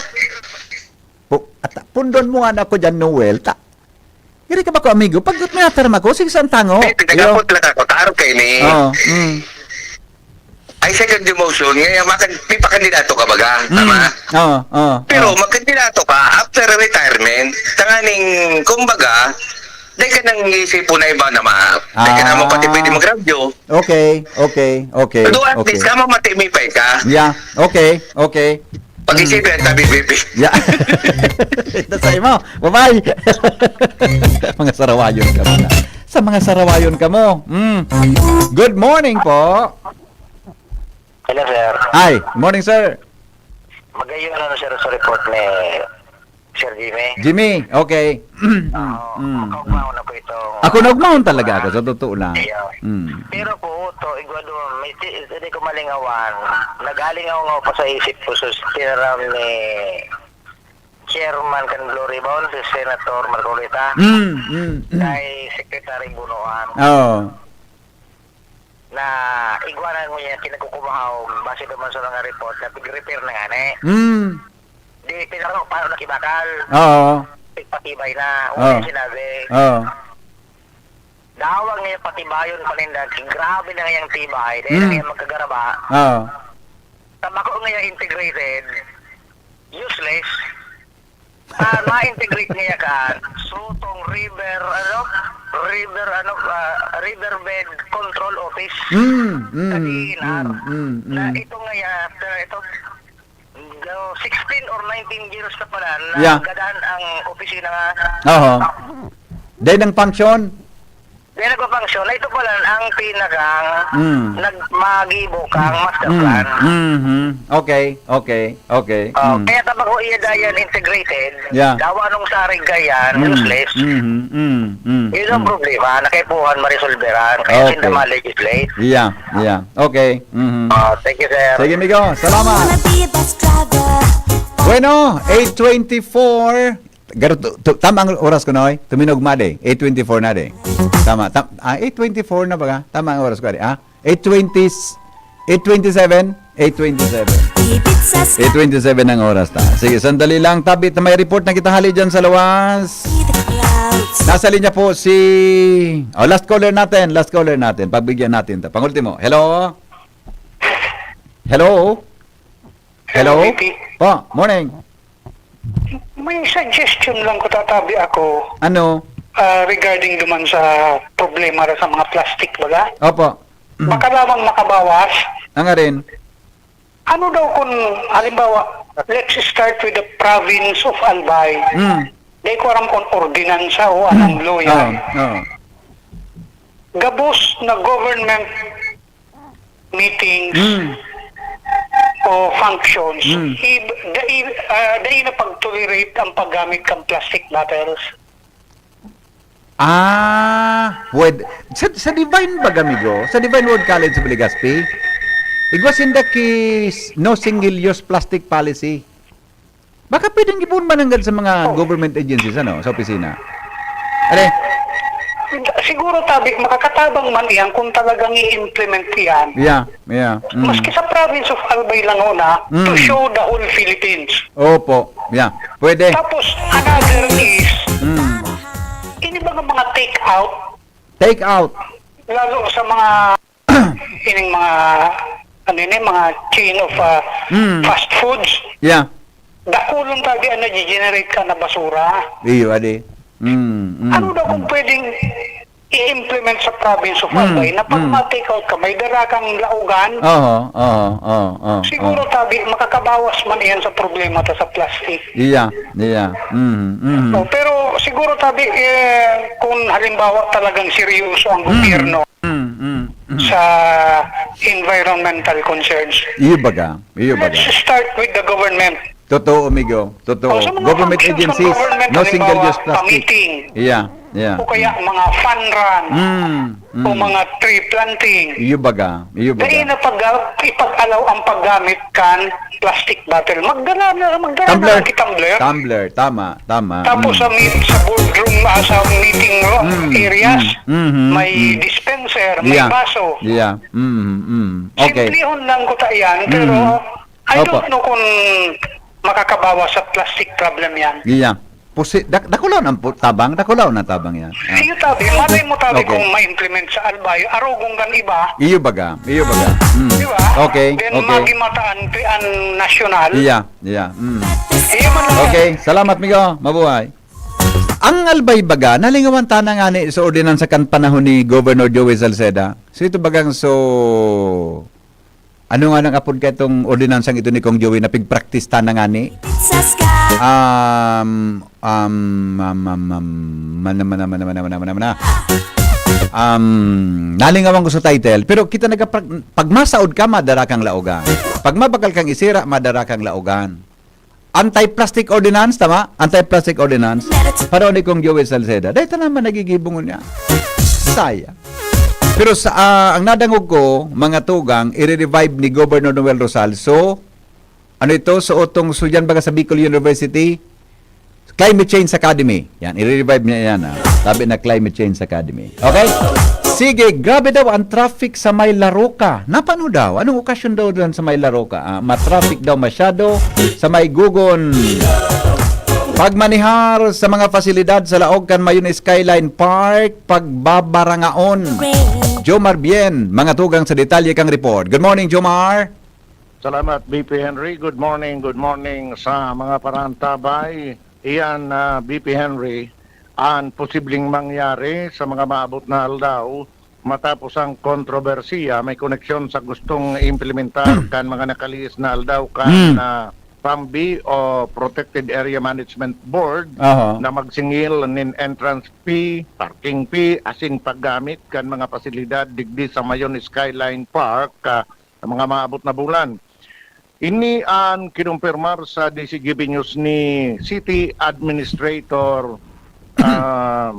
Pu-, ata, pundon mo nga na ako dyan, Noel. Ta-, Diri ka ba ko, amigo? Pag may atarma ko, sige, saan tango? Eh, pinagapot lang ako. Taarog kayo ni. Oo, mm. Ay, second demotion. Ngayon, makan-, may pakandidato ka baga? Mm. Tama? Oo, oo, Pero oo. magkandidato ka after retirement. Tanganing, kumbaga, dahil ka nang isipon na iba na ma-, dahil ka na mo pati Ah. pwede magradyo. Okay, okay, okay, Although at okay. least, kama mati-, may pay ka. Yeah, okay, okay. Pag-isipin, Mm. tabi, baby. Yeah. Ito sa imo. Bye-bye. Mga sarawayon ka mo na. Sa mga sarawayon ka mo. Mm. Good morning po. Hello, sir. Hi. Morning, sir. Magayon, ano, sir, sa report ni Sir Jimmy. Jimmy, okay. Oo, Mm, mm. Makaugmaon ako ito. Ako, naugmaon talaga ako, sa totoo lang. Iyo. Mm. Pero po, to, igwa doon, may ti-, hindi ko malingawan. Nagalingaw nga pa sa isip ko, sus, tinaram ni Chairman kan Blue Ribbon, si Senator Marcoleta, Mm, mm, mm. kay Secretary Bunoan. Oo. Na igwa na ngunyan kinagkukumahaw, base naman sa mga report, na pig-repair na ngani. Mm. Di, pero paano nakibakal? Oo. Pigpatibay na. Oo. Una yung sinabi. Oo. Dawag niya patibayon pa ninda. Grabe na ngayang tibay. Dahil Mm. na ngayang magkagaraba. Oo. Tabako ngayang integrated. Useless. Ah, ma-integrate niya kan Sutong River, ano? River, ano, ah, Riverbed Control Office. Mm, mm, Sa D N R. mm, mm, Na mm. ito nga ya-, pero ito, no, sixteen or nineteen years na pala na Yeah. gadan ang opisina nga Oho. Dahil ng function? Dahil nagpa-function, na ito pala ang pinakang Mm. nagmagibo kang master Mm. plan. Mhm. Okay, okay, okay. Oh, Mm. kaya tabako iya dayan integrated, Yeah. dawa nung sarig gayan, Mm. useless. Mhm. Mm. Mm. Yun ang Mm. problema, na kaipuhan maresolveran, kaya Okay. sinda ma-legislate. Yeah, yeah. Okay. Mhm. Oh, thank you, sir. Sige, amigo. Salamat. Wanna be a bus driver. Bueno, eight twenty-four. Garo, tu-, tu-, tama ang oras ko, Noy. Tuminog ma, de. Eight twenty-four na, de. Tama. Tam-, ah, eight twenty-four na baga? Tama ang oras ko, de. Ah, eight twenty, eight twenty-seven? Eight twenty-seven. Eight twenty-seven ang oras ta. Sige, sandali lang. Tabi, may report na kita hali dyan sa lawas. Nasa linya po si, oh, last caller natin. Last caller natin. Pagbigyan natin ta. Pangultimo. Hello? Hello? Hello? Hello, V P. Po, morning. May suggestion lang ko, tatabi ako, Ano? ah, regarding duman sa problema ra sa mga plastic, baga? Opo. Mm. Baka lamang makabawas. Ang arin? Ano daw kung, halimbawa, let's start with the province of Albay. Mm. Di ko aram kung ordinansa o anong Mm. law yan. Oo, oo. Gabos na government meetings Mm. o functions, Mm. i-, dai, ah, dai na pag-tolerate ang paggamit kan plastic bottles. Ah, pwede. Sa, sa Divine baga, amigo? Sa Divine Word College sa Legazpi? Igwa sinda ki s-, no single-use plastic policy. Baka pwedeng ipoon man nanggad sa mga Oh. government agencies, ano, sa opisina. Ano? Siguro, tabi, makakatabang man iyan kung talagang i-implement iyan. Yeah, yeah. Mm. Maski sa province of Albay lang una, to Mm. show the whole Philippines. Opo, yeah. Pwede. Tapos, another is, Mm. ini ba nga mga take out? Take out. Lalo sa mga ining mga, ano yun, mga chain of, ah, Mm. fast foods. Yeah. Dakulon tabi ang nag-generate ka na basura. Iyo, adi. Mm, mm, Ano daw kung mm. pwedeng i-implement sa province of Mm, Albay na pag mm. ma-take out ka, may dara kang laugan? Oo, oo, oo, oo, Siguro oo. tabi, makakabawas man iyan sa problema ta sa plastic. Iya, iya. Mm, mm. Oh, pero siguro tabi, eh, kung halimbawa talagang seryoso ang Mm. gobyerno, Mm, mm, mm. sa environmental concerns. Iyo baga, iyo baga. Let's start with the government. Totoo, amigo. Totoo. Oh, sa mga Government functions ng agencies, government, no single halimbawa, use plastic. pa-meeting. Yeah, yeah. O kaya mga fun run. Mm, O mm. mga tree planting. Iyo baga, iyo baga. Dahil na pag, ipag-allow ang paggamit kan plastic bottle. Magdala na, magdala na Tumbler. lang ki tumbler. Tumbler, tama, tama. Tapos Mm. sa meet-, sa boardroom, ah, sa meeting room Mm, areas, mm, mhm, may mm. dispenser, may Yeah. baso. Yeah. Mm, mm. Okay. Simplihon lang ko ta iyan, pero Mm. I Opo. don't know kung makakabawas sa plastic problem yan. Yeah. Pusi-, dak-, dakulaw na ang pu-, tabang, dakulaw na tabang yan. Ah. Iyo tabi, malay mo tabi Okay. kung ma-implement sa Albay, arogon kan iba. Iyo baga, iyo baga. Mm. Di ba? Okay, Then okay. maging mataan pi an nasyonal. Iya, iya. Mm. Iyo man lang. Okay, salamat, migo. Mabuhay. Ang Albay baga, nalingawan ta na nga ni sa ordinansa kan panahon ni Governor Joey Salceda. So, ito bagang so, ano nga nang apod ka itong ordinansang ito ni Kong Joey na pigpraktis ta na nga ni? Um, um, um, um, um, mana, mana, mana, mana, mana, mana, mana. Um, nalingawan ko sa title, pero kita nagapag-, pag masaod ka, madara kang laogan. Pag mabakal kang isira, madara kang laogan. Anti-plastic ordinance, tama? Anti-plastic ordinance. Panahon ni Cong Joey Salceda. Dahil ta naman nagigibo ngunyan. Sayang. Pero sa, ah, ang nadangog ko, mga tugang, i-revive ni Governor Noel Rosal. So, ano ito? So, utong estudyante baga sa Bicol University, Climate Change Academy. Yan, i-revive niya yan. Ah. Sabi na Climate Change Academy. Okay? Sige, grabe daw ang traffic sa may Laroca. Napano daw? Anong okasyon daw doon sa may Laroca? Ah, ma-traffic daw masyado sa may Gugon. Pagmanihar sa mga pasilidad sa laog kan Mayon Skyline Park, pagbabarangaon. Jomar Bien, mga tugang sa detalye kang report. Good morning, Jomar. Salamat, B P Henry. Good morning, good morning sa mga parantabay. Iyan, ah, B P Henry, ang posibleng mangyari sa mga maabot na aldaw matapos ang kontrobersiya may koneksyon sa gustong implementar kan mga nakalihis na aldaw kan, Mm. ah, PAMBI o Protected Area Management Board Aha. na magsingil nin entrance fee, parking fee, asin paggamit kan mga pasilidad digdi sa Mayon Skyline Park, ah, sa mga maabot na bulan. Ini an kinumpirmar sa D C G B News ni City Administrator, ah,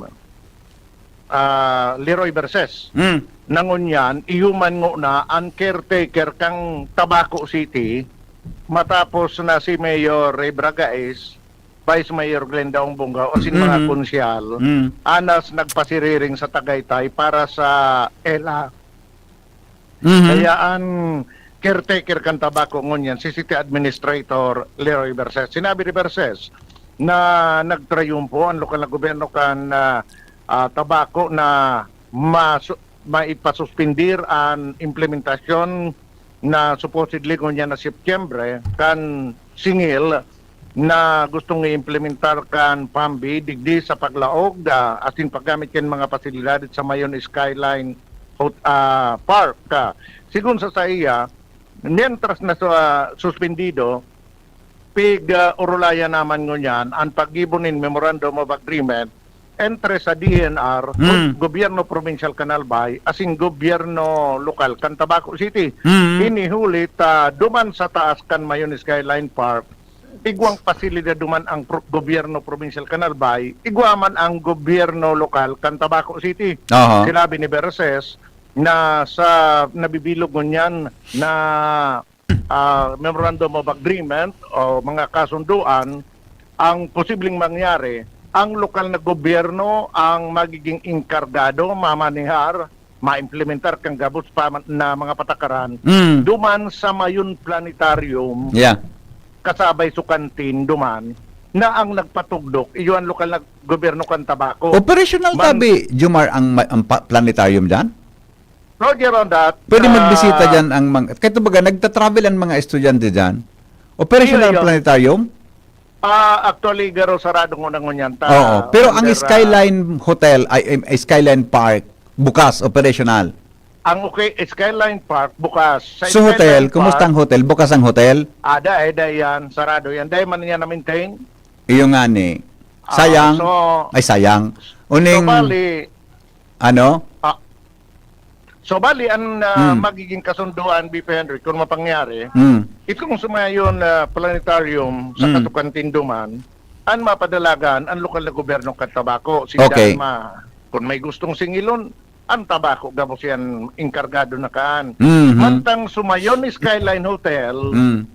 ah, Leroy Verses. Mm. Na ngunyan, iyo man ngona an caretaker kan Tabaco City, matapos na si Mayor Ray Bragais, Vice Mayor Glenda Ong Bongao, asin mga Mhm. konsyal, Mm. anas nagpasiriring sa Tagaytay para sa ela. Mhm. Kaya an caretaker kan Tabaco ngunyan, si City Administrator Leroy Verses. Sinabi ni Verses na nagtrayumpo an lokal na gobyerno kan, ah, ah, Tabaco na masu-, maipasuspindir an implementasyon na supposedly ngunyan na Setyembre kan singil na gustong i-implementar kan PAMBI digdi sa paglaog, ah, asin paggamit kan mga pasilidad sa Mayon Skyline Hot-, ah, Park. Ah, sigon sa saiya, mientras na sa, suspendido, pig, ah, urulayan naman ngunyan an paggibo nin Memorandum of Agreement entre sa D E N R, Hmm. Gobyerno Probinsyal kan Albay, asin Gobyerno Lokal kan Tabaco City. Hmm. Ini huli ta duman sa taas kan Mayon Skyline Park, igwang pasilidad duman ang pro-, Gobyerno Probinsyal kan Albay, igwa man ang Gobyerno Lokal kan Tabaco City. Aha. Sinabi ni Verses na sa nabibilog ngunyan na, ah, Memorandum of Agreement o mga kasunduan, ang posibleng mangyari, ang lokal na gobyerno ang magiging engkargado, mamanihar, maimplementar kan gabos pa man, na mga patakaran Mm. duman sa Mayon Planetarium, Yeah. kasabay sa kantin duman, na ang nagpatugdok, iyo ang lokal na gobyerno kan Tabaco. Operational Man- tabi, Jomar, ang ma-, ang pa-, planetarium dyan? Roger on that. Pwede Ah, magbisita dyan ang mga, kahit baga, nagta-travel ang mga estudyante dyan. Operational Iyo, iyo. planetarium? Ah, actually, garo sarado ngunyan ta. Oo, pero ang Under, ah, Skyline Hotel, ay, ay, Skyline Park, bukas, operational. Ang okay, Skyline Park, bukas. Sa So, hotel, Skyline kumusta Park, ang hotel? Bukas ang hotel? Ada, eh, dai yan. Sarado yan. Dai man yan na-maintain. Iyo nga ni. Ah, Sayang. so, Ay, sayang. Uning, so, bali, ano? Ah, so, bali, ang, ah, Hmm. magiging kasunduan, B P Henry, kung mapangyari, Hmm. itong sumayon na planetarium sa Hmm. Katukan Tinduman, ang mapadalagan, ang lokal na gobyerno kan Tabaco, si Okay. Dalma, kung may gustong singilon, ang Tabaco, gabos yan, engkargado na kaan. Mhm. Mantang sumayon ni Skyline Hotel, Hmm.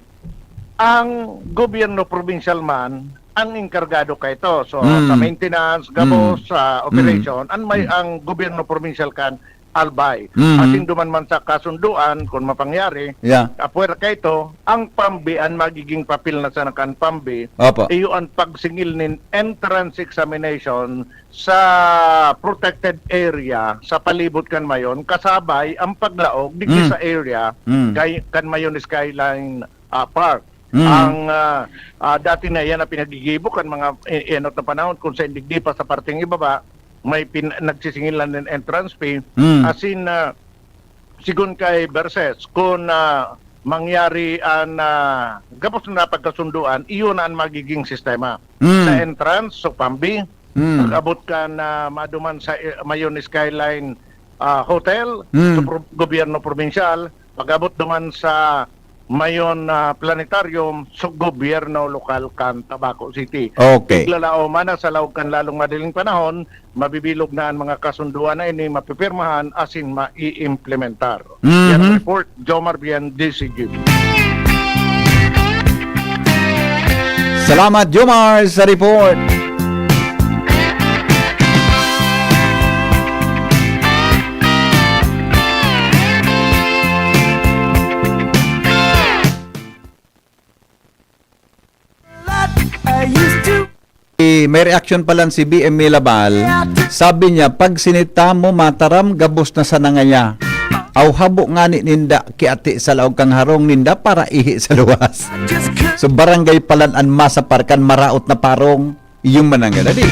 ang gobyerno probinsyal man ang engkargado kaito. So, Mm. sa maintenance, gabos, Mm. sa Mm. operation, an may Mm. ang gobyerno probinsyal kan Albay. Mm. Asin duman man sa kasunduan, kung mapangyari, Yeah. apwera kaito, ang PAMBI, an magiging papel na sana kan PAMBI, Opo. iyo an pagsingil nin entrance examination sa protected area, sa palibot kan Mayon, kasabay ang paglaog digdi Mm. sa area Mm. kay, kan Mayon Skyline, ah, Park. Mm. Ang, ah, ah, dati na yan ang pinagigibo kan mga, eh, enot na panahon, kung sa indigdi pa sa parteng ibaba, may pin-, nagsisingil na nin entrance fee. Mm. Asin, ah, sigon kay Verses, kung, ah, mangyari an, ah, gabos na pagkasunduan, iyon na an magiging sistema. Mm. Sa entrance, sa PAMBI, Mm. pag-abot kan, ah, maduman sa, eh, Mayon Skyline, ah, Hotel, Mm. sa pro-, gobyerno probinsyal, pag-abot duman sa Mayon, ah, Planetarium, subgobyerno lokal kan Tabaco City. Okay. Tiglalaom, ana, sa laog kan lalong madaling panahon, mabibilog na an mga kasundoan na ini mapipirmahan asin maiimplementar. Mhm. Yan ang report, Jomar Bien, D C G. Salamat, Jomar, sa report. Eh, may reaction pala si B M Milabal. Sabi niya, "Pag sinita mo, mataram, gabos na sana ngaya. Aw, habo ngani ninda, kiati sa laog kan harong ninda para ihi sa luwas." So, barangay palan an masapar kan maraot na parong. Iyong mananggada, di?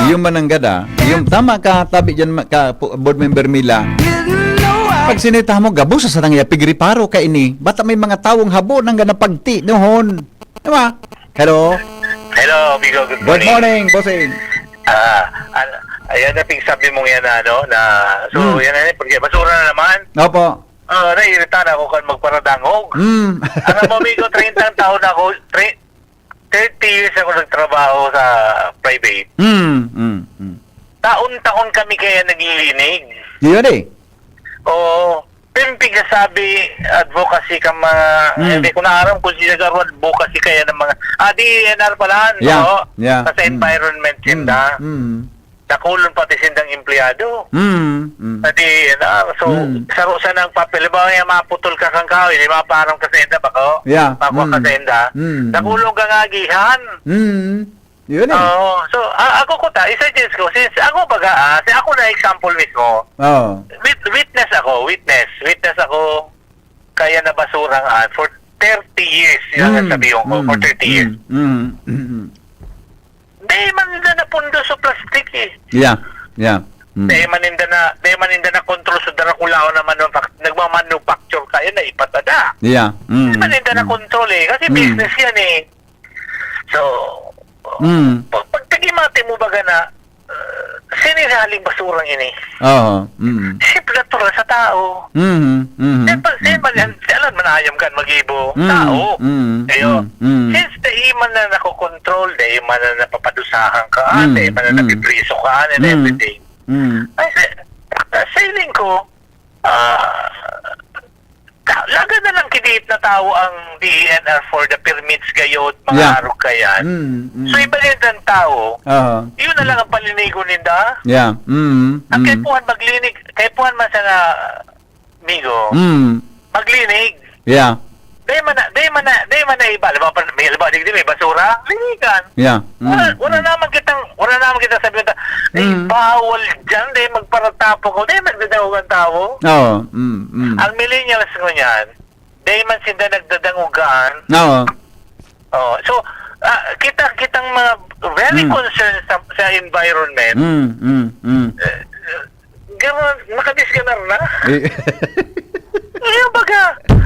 Iyong mananggada. Iyong tama ka, tabi dyan, ma-, ka, pu-, board member Mila. Pag sinita mo, gabos na sana ngaya, pigriparo ka ini. Bata may mga tawong habo nang gana pagti noon. Di ba? Hello? Hello, amigo. Good Good morning. morning, bossing. Ah, an-, ayan na pigsabi mong yan, ano, na, so, Hmm. yan na, yan, porque basura na naman. Opo. Ah, naiirita na ako kan magparadangog. Hmm. Alam mo, amigo, treinta taon na ako, tre-, thirty years ako nagtrabaho sa private. Hmm, hmm, hmm. Taon-taon kami kaya naglilinig. Yun eh. Oo. Pero yung pigsasabi, advocacy ka mga, Mm. hindi ko na aram kung sino nag-aro advocacy kaya ng mga, ah, D E N R pala, Yeah, no? yeah. Sa Mm. environment Mm, sinda. mm. Dakulon pati sindang empleyado. Mm, mm. Sa D E N R. So, Mm. saro sana ang papel. Halimbawa, yung maputol ka kang kahoy, di ba? Parang ka sa enda, bako? Yeah, Bako ka mm. sa enda. Mm, mm. Dakulon ka nga agihan. Mm. Yun eh. Oo. So, a-, ako ko ta, i-suggest ko, since ako baga, ah, si ako na example mismo. Oo. Wit-, witness ako, witness. Witness ako, kaya nabasurang an for thirty years, yan ang Mm, sabi ko, for mm, thirty years. mm, mm, mm, mm. Di man na napundo sa plastic eh. Yeah, yeah. Mm. Di man ninda na, di man ninda na control sa Draculaon na manufac-, nagmamanufacture kayo na ipatada. Yeah. Mm, Di man ninda na mm. control eh. Kasi Mm. business yan eh. So, Mm. pag, pag tagimati mo baga na, uh, sinisaling basurang ini. Oo. Mm. Siyempre, natural sa tao. Mhm, mhm, Siyempre, mhm. siyempre, yan, alam man, ayam kan mag-ibo. Mm, Tao. mm, Ayo. mm, mm. Since dahil man na nakokontrol, dahil man na napapadusahan ka, Mm, dahil man na mm. napipriso ka, and Mm. everything. Mm. Ay, sa, sa feeling ko, ah, ka-, lagad na lang kidit na tao ang D E N R for the permits gayod, mga Yeah. arog kayan. Mm, mm. So, iba din ang tao, Aha. yun na lang ang palinigon ninda. Yeah. Mm, Ang mm. kaipuhan maglinig, kaipuhan man sana, amigo, Mm. maglinig. Yeah. Di man na, di man na, di man na iba. Halimbawa, pa-, may, halimbawa, digdi may basura, linigan. Yeah. Wala, Mm, wala mm. naman kitang, wala naman kitang sabi na, "Ay, Mm. bawal dyan, di magparatapon ko." Di, nagdadangog ang tao. Oo. Mm, mm. Ang millennials ngunyan, di man sinda nagdadangog gaan. Oo. Oh, so, ah, kita, kitang mga very Mm. concerned sa, sa environment. Mm, mm, mm. Eh, eh, gano'n, nakadisganar na. Eh. Yung baga,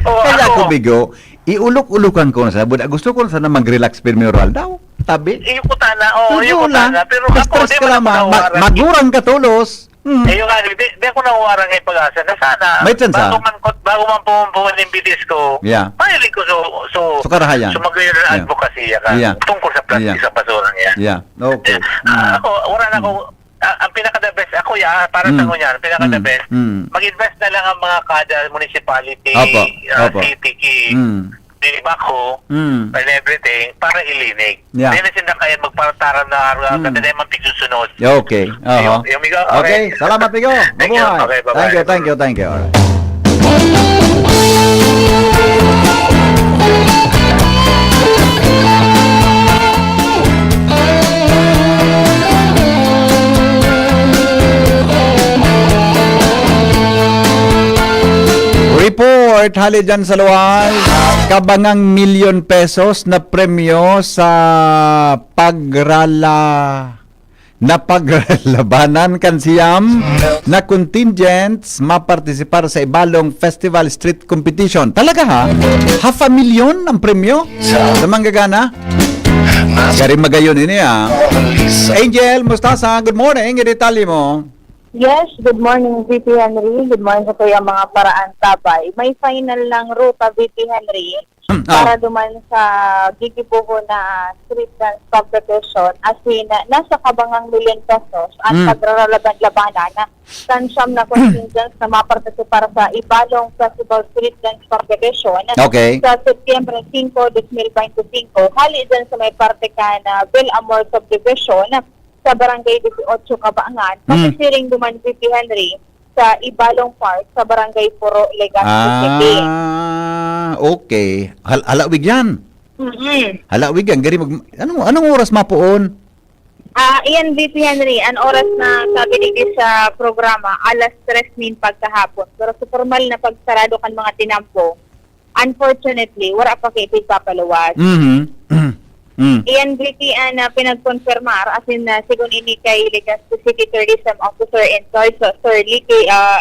oh, Kaya ako, ako, Bigo, iulok-ulokan ko na sana. Buda, gusto ko na sana mag-relax, pero may oral daw. Tabi. Iyo ko tana, oh, iyo ko Wala. tana. Pero ako, Stress di ka man lang, ako ma-, ma-, nawawaran. magurang ka tolos. Hmm. Eh, yung ano, di, di ako nawawaran ng pag-asa na sana, May chance, bago ah. man ko, bago man pumupuan yung bilis ko, Yeah. mahilig ko so, so, So, karahayan. sumagoy na Yeah. advocacy ka Yeah. tungkol sa plastic Yeah. sa basura niya. Yeah. Okay. Ah, Mm. ako, wala na ako, Mm. ah, ang pinaka-the best, ako ya, para sa Mm. ngunyan, ang pinaka-the Mm. best, Mm. mag-invest na lang ang mga kada municipality, Opo. ah, Opo. city ki, Mm. di backhoe, Mm. and everything, para ilinig. Yeah. Di na sinda kaya magparataran na araw, Mm. kada naman pigsusunod. Okay. Aha. Yung, yung amigo, Okay. okay. Salamat, amigo. Thank you. Mabuhay. Okay, bye-bye. Thank you, thank you, thank you. Alright. Report, hali dyan sa luwas, kabangang milyon pesos na premyo sa pagrala-, na pagralabanan kan siyam na contingents mapartisipar sa Ibalong Festival Street Competition. Talaga ha? Half a million ang premyo sa manggagana? Gari magayon ini, ah. Angel Mustasa, good morning. Ang detalye mo? Yes, good morning, V P Henry. Good morning sa iyo, mga paraantabay. May final ng ruta, V P Henry, Hmm, oh. para duman sa gigibohon na street dance competition. As in, nasa kabangang milyon pesos ang Hmm. pagraralaban-labanan kan siyam na contingents na mapartisipar sa Ibalong Festival Street Dance Competition Okay. sa Setyembre singko, dos mil bente singko, hali dyan sa may parte kan Villamor Subdivision sa Barangay Dieciocho, Cabangan, Hmm. masisiring duman, V P Henry, sa Ibalong Park, sa Barangay Puro, Legazpi City. Ah, okay. Hal-, halawig yan. Mm-mm. Halawig yan. Gari mag-, anong, anong oras mapoon? Ah, iyan, V P Henry, ang oras na sabi digdi sa programa, alas tres nin pagkahapon. Pero sa formal na pagsarado kan mga tinampo, unfortunately, wala pa kayo ipagpapaluwas. Mhm. Mm. Iyan, V P, ang, ah, pinagkonfirmar, as in, ah, sigon ini kay Legazpi City Tourism Officer in charge, Sir Licky, ah,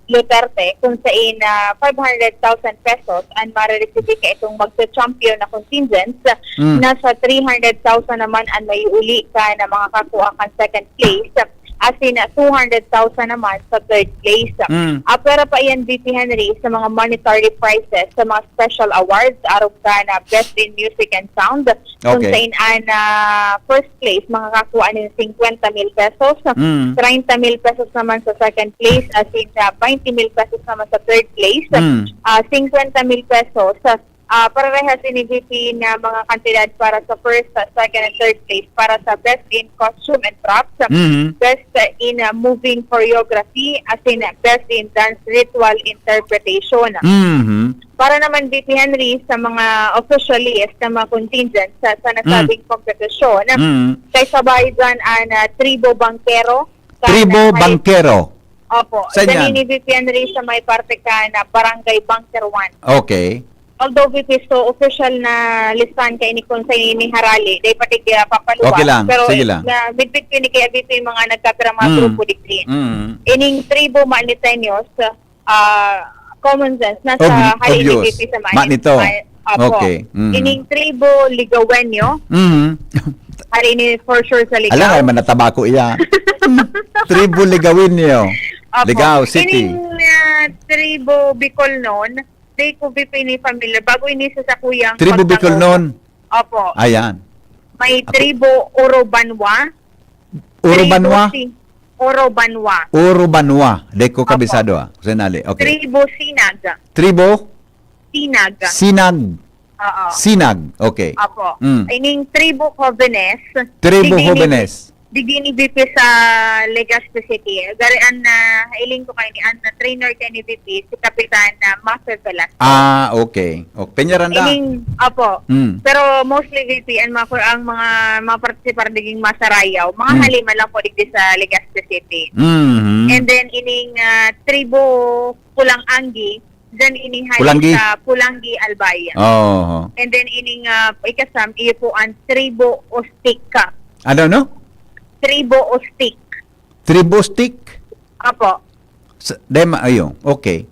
Duterte, kung sain, ah, five hundred thousand pesos ang marereceive ka itong magcha-champion na contingents, Mm. nasa three hundred thousand naman ang maiuli ka na makakakua kan second place, as in, ah, two hundred thousand naman sa third place. Mm. Ah, pwera pa iyan, V P Henry, sa mga monetary prizes, sa mga special awards, arog ka na Best in Music and Sound, kung Okay. sain an, ah, first place, makakakua nin singkwenta mil pesos. Mm. Treinta mil pesos naman sa second place, as in, ah, twenty mil pesos naman sa third place. Mm. Ah, singkwenta mil pesos sa, ah, parehas ini, V P, na mga kantidad para sa first, ah, second, and third place para sa Best in Costume and Props, Mhm. Best in, ah, Moving Choreography, as in, ah, Best in Dance Ritual Interpretation. Mhm. Para naman, V P Henry, sa mga official list na mga contingent sa, sa nasabing Mm. kompetisyon, Mm. kay sabay dyan ang, ah, Tribo Bangkero, kan Tribo Hali-, Bangkero. Opo. Saan Dyan yan? Ini, V P Henry, sa may parte kan Barangay Bunker one. Okay. Although, V P, so official na listahan kaini kung sa ini harali, dahil pati, ah, papaluwas. Okay lang. Pero, Sige eh, lang. na, midbid ko ini kaya, V P, mga nagkapira mga Mm. grupo digdi. Mm. Ining Tribo Maniteños, ah, common sense, nasa Ob-, hali ni obvious. V P sa Manito. Manito. Ay, opo. Okay. Mhm. Ining Tribo Ligawenyo. Mhm. Hali ni for sure sa Ligao. Alam nga, man natabako iya. Tribo Ligawenyo. Opo. Ligao City. Ining, ah, Tribo Bicolnon, di ko V P ini familiar. Bago ini sa sakuyang Tribo pagtangog. Bicolnon. Opo. Ayan. May Ako Tribo Orobanwa. Orobanwa? Tribo Si-, Orobanwa. Orobanwa. Di ko Opo. kabisado, ah. Sinali. Okay. Tribo Sinag. Tribo? Sinag. Sinag. Oo. Sinag. Okay. Opo. Mm. Ining Tribo Jovenes. Tribo Digdi ni Jovenes. Digdi ni V P sa Legazpi City. Gari an, ah, hiling ko kay ni, an, ah, trainer kay ni V P, si Kapitan, ah, Mafe Velasco. Ah, okay. O, Peñaranda. Ining, opo. Mm. Pero mostly V P, ang mga, ang mga, mga participant diging Masarayaw, mga Mm. hali man lang po digdi sa Legazpi City. Mhm. And then, ining, ah, Tribo Pulang Anggi, dyan ini hali Pulanggi. sa Pulanggi, Albay. Oo. And then, ining, ah, ikasam, iyo po ang Tribo Ostik. Ano, no? Tribo Ostik. Tribo Stick? Apo. Sa, dema, ayun. Okay.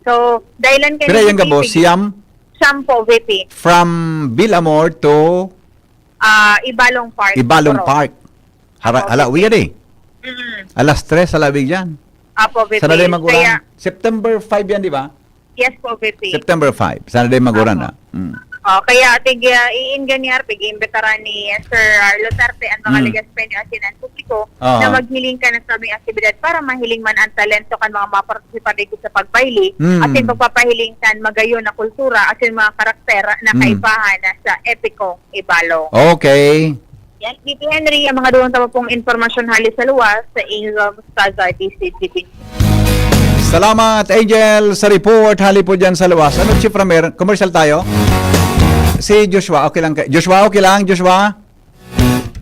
So, dahilan kayo Pero ni yung gabo, V P. Siyam? Siyam po, V P. From Villamor to Ah, Ibalong Park, Ibalong Purok. Park. Hara-, Apo, halawi V P. yan eh. Mm. Alas tres, halawi yan. Apo, V P. Sana din mag-ulan. Kaya September five yan, di ba? Yes po, V P. September five. Sana din mag-ulan Apo. na. Mm. Oh, kaya tig, ah, iin ganiar, pig-iimbitaran ni Sir, ah, Lutarte ang mga Mm. Legazpeño asin ang publiko Aha. na maghiling kan nasabing aktibidad para mahiling man ang talento kan mga mapartisipante sa pagbayli Mm. asin pagpapahiling kan magayon na kultura asin mga karakter na Mm. kaibahan na sa epikong Ibalong. Okay. Yan, V P Henry, ang mga duwang tama pong impormasyon hali sa luwas sa Angel Mustazar, D C T V. Salamat, Angel, sa report hali po dyan sa luwas. Ano, Chief Ramer? Commercial tayo? Si Joshua, okay lang kay-, Joshua, okay lang? Joshua?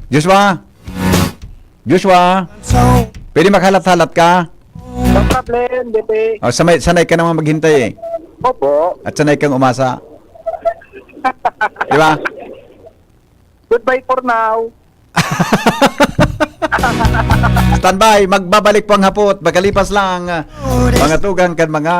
Joshua? Joshua? Pwede maghalat-halat ka? No problem, V P. Oh, sanay, sanay ka naman maghintay eh. Opo. At sanay kang umasa. Di ba? Goodbye for now. Standby, magbabalik po ang hapot. Magkalipas lang, ah, mga tugang kan mga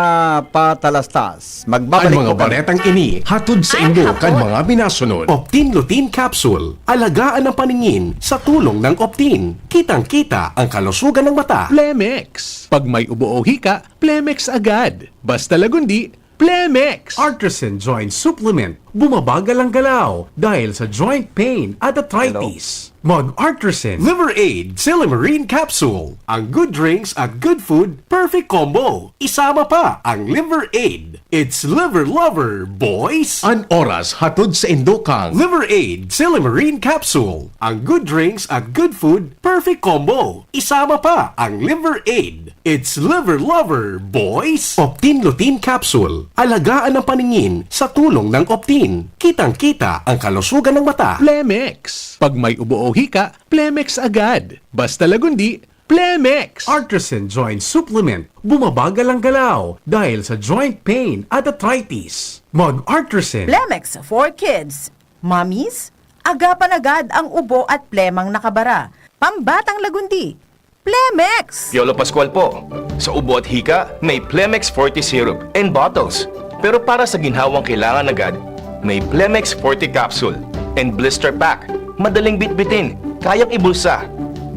patalastas. Magbabalik Ang mga po kami. baretang ini, hatod sa Ay, indo kan hapot. mga binasunod. Optin Lutein Capsule. Alagaan ang paningin sa tulong ng Optin. Kitang-kita ang kalusugan ng mata. Plemex. Pag may ubo o hika, Plemex agad. Basta Lagundi, Plemex. Artisan Joint Supplement. Bumabagal ang galaw dahil sa joint pain at arthritis. Mag-Artisan Liver Aid Silymarin Capsule. Ang good drinks at good food, perfect combo. Isama pa ang Liver Aid. It's Liver Lover, boys! An oras hatod sa indo kan Liver Aid Silymarin Capsule. Ang good drinks at good food, perfect combo. Isama pa ang Liver Aid. It's Liver Lover, boys! Optin Lutein Capsule. Alagaan ang paningin sa tulong ng Optin. Kitang-kita ang kalusugan ng mata. Plemex. Pag may ubo o hika, Plemex agad. Basta Lagundi, Plemex. Artisan Joint Supplement. Bumabagal ang galaw dahil sa joint pain at arthritis. Mag-Artisan. Plemex for kids. Mommies, agapan agad ang ubo at plemang nakabara. Pambatang Lagundi, Plemex! Piolo Pascual po. Sa ubo at hika, may Plemex Forte Syrup and bottles. Pero para sa ginhawang kailangan agad, may Plemex Forte Capsule and Blister Pack. Madaling bitbitin, kayang ibulsa.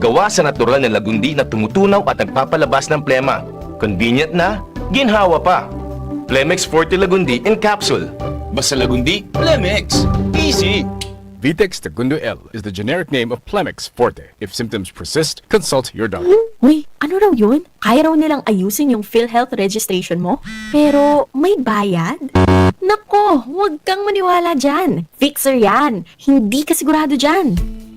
Gawa sa natural na lagundi na tumutunaw at nagpapalabas ng plema. Convenient na, ginhawa pa. Plemex Forte Lagundi in Capsule. Basta Lagundi, Plemex. Easy! Vitex Segundo L is the generic name of Plemex Forte. If symptoms persist, consult your doctor. Uy, ano raw yun? Kaya raw nilang ayusin yung PhilHealth registration mo? Pero may bayad? Nako, huwag kang maniwala dyan. Fixer yan. Hindi ka sigurado dyan.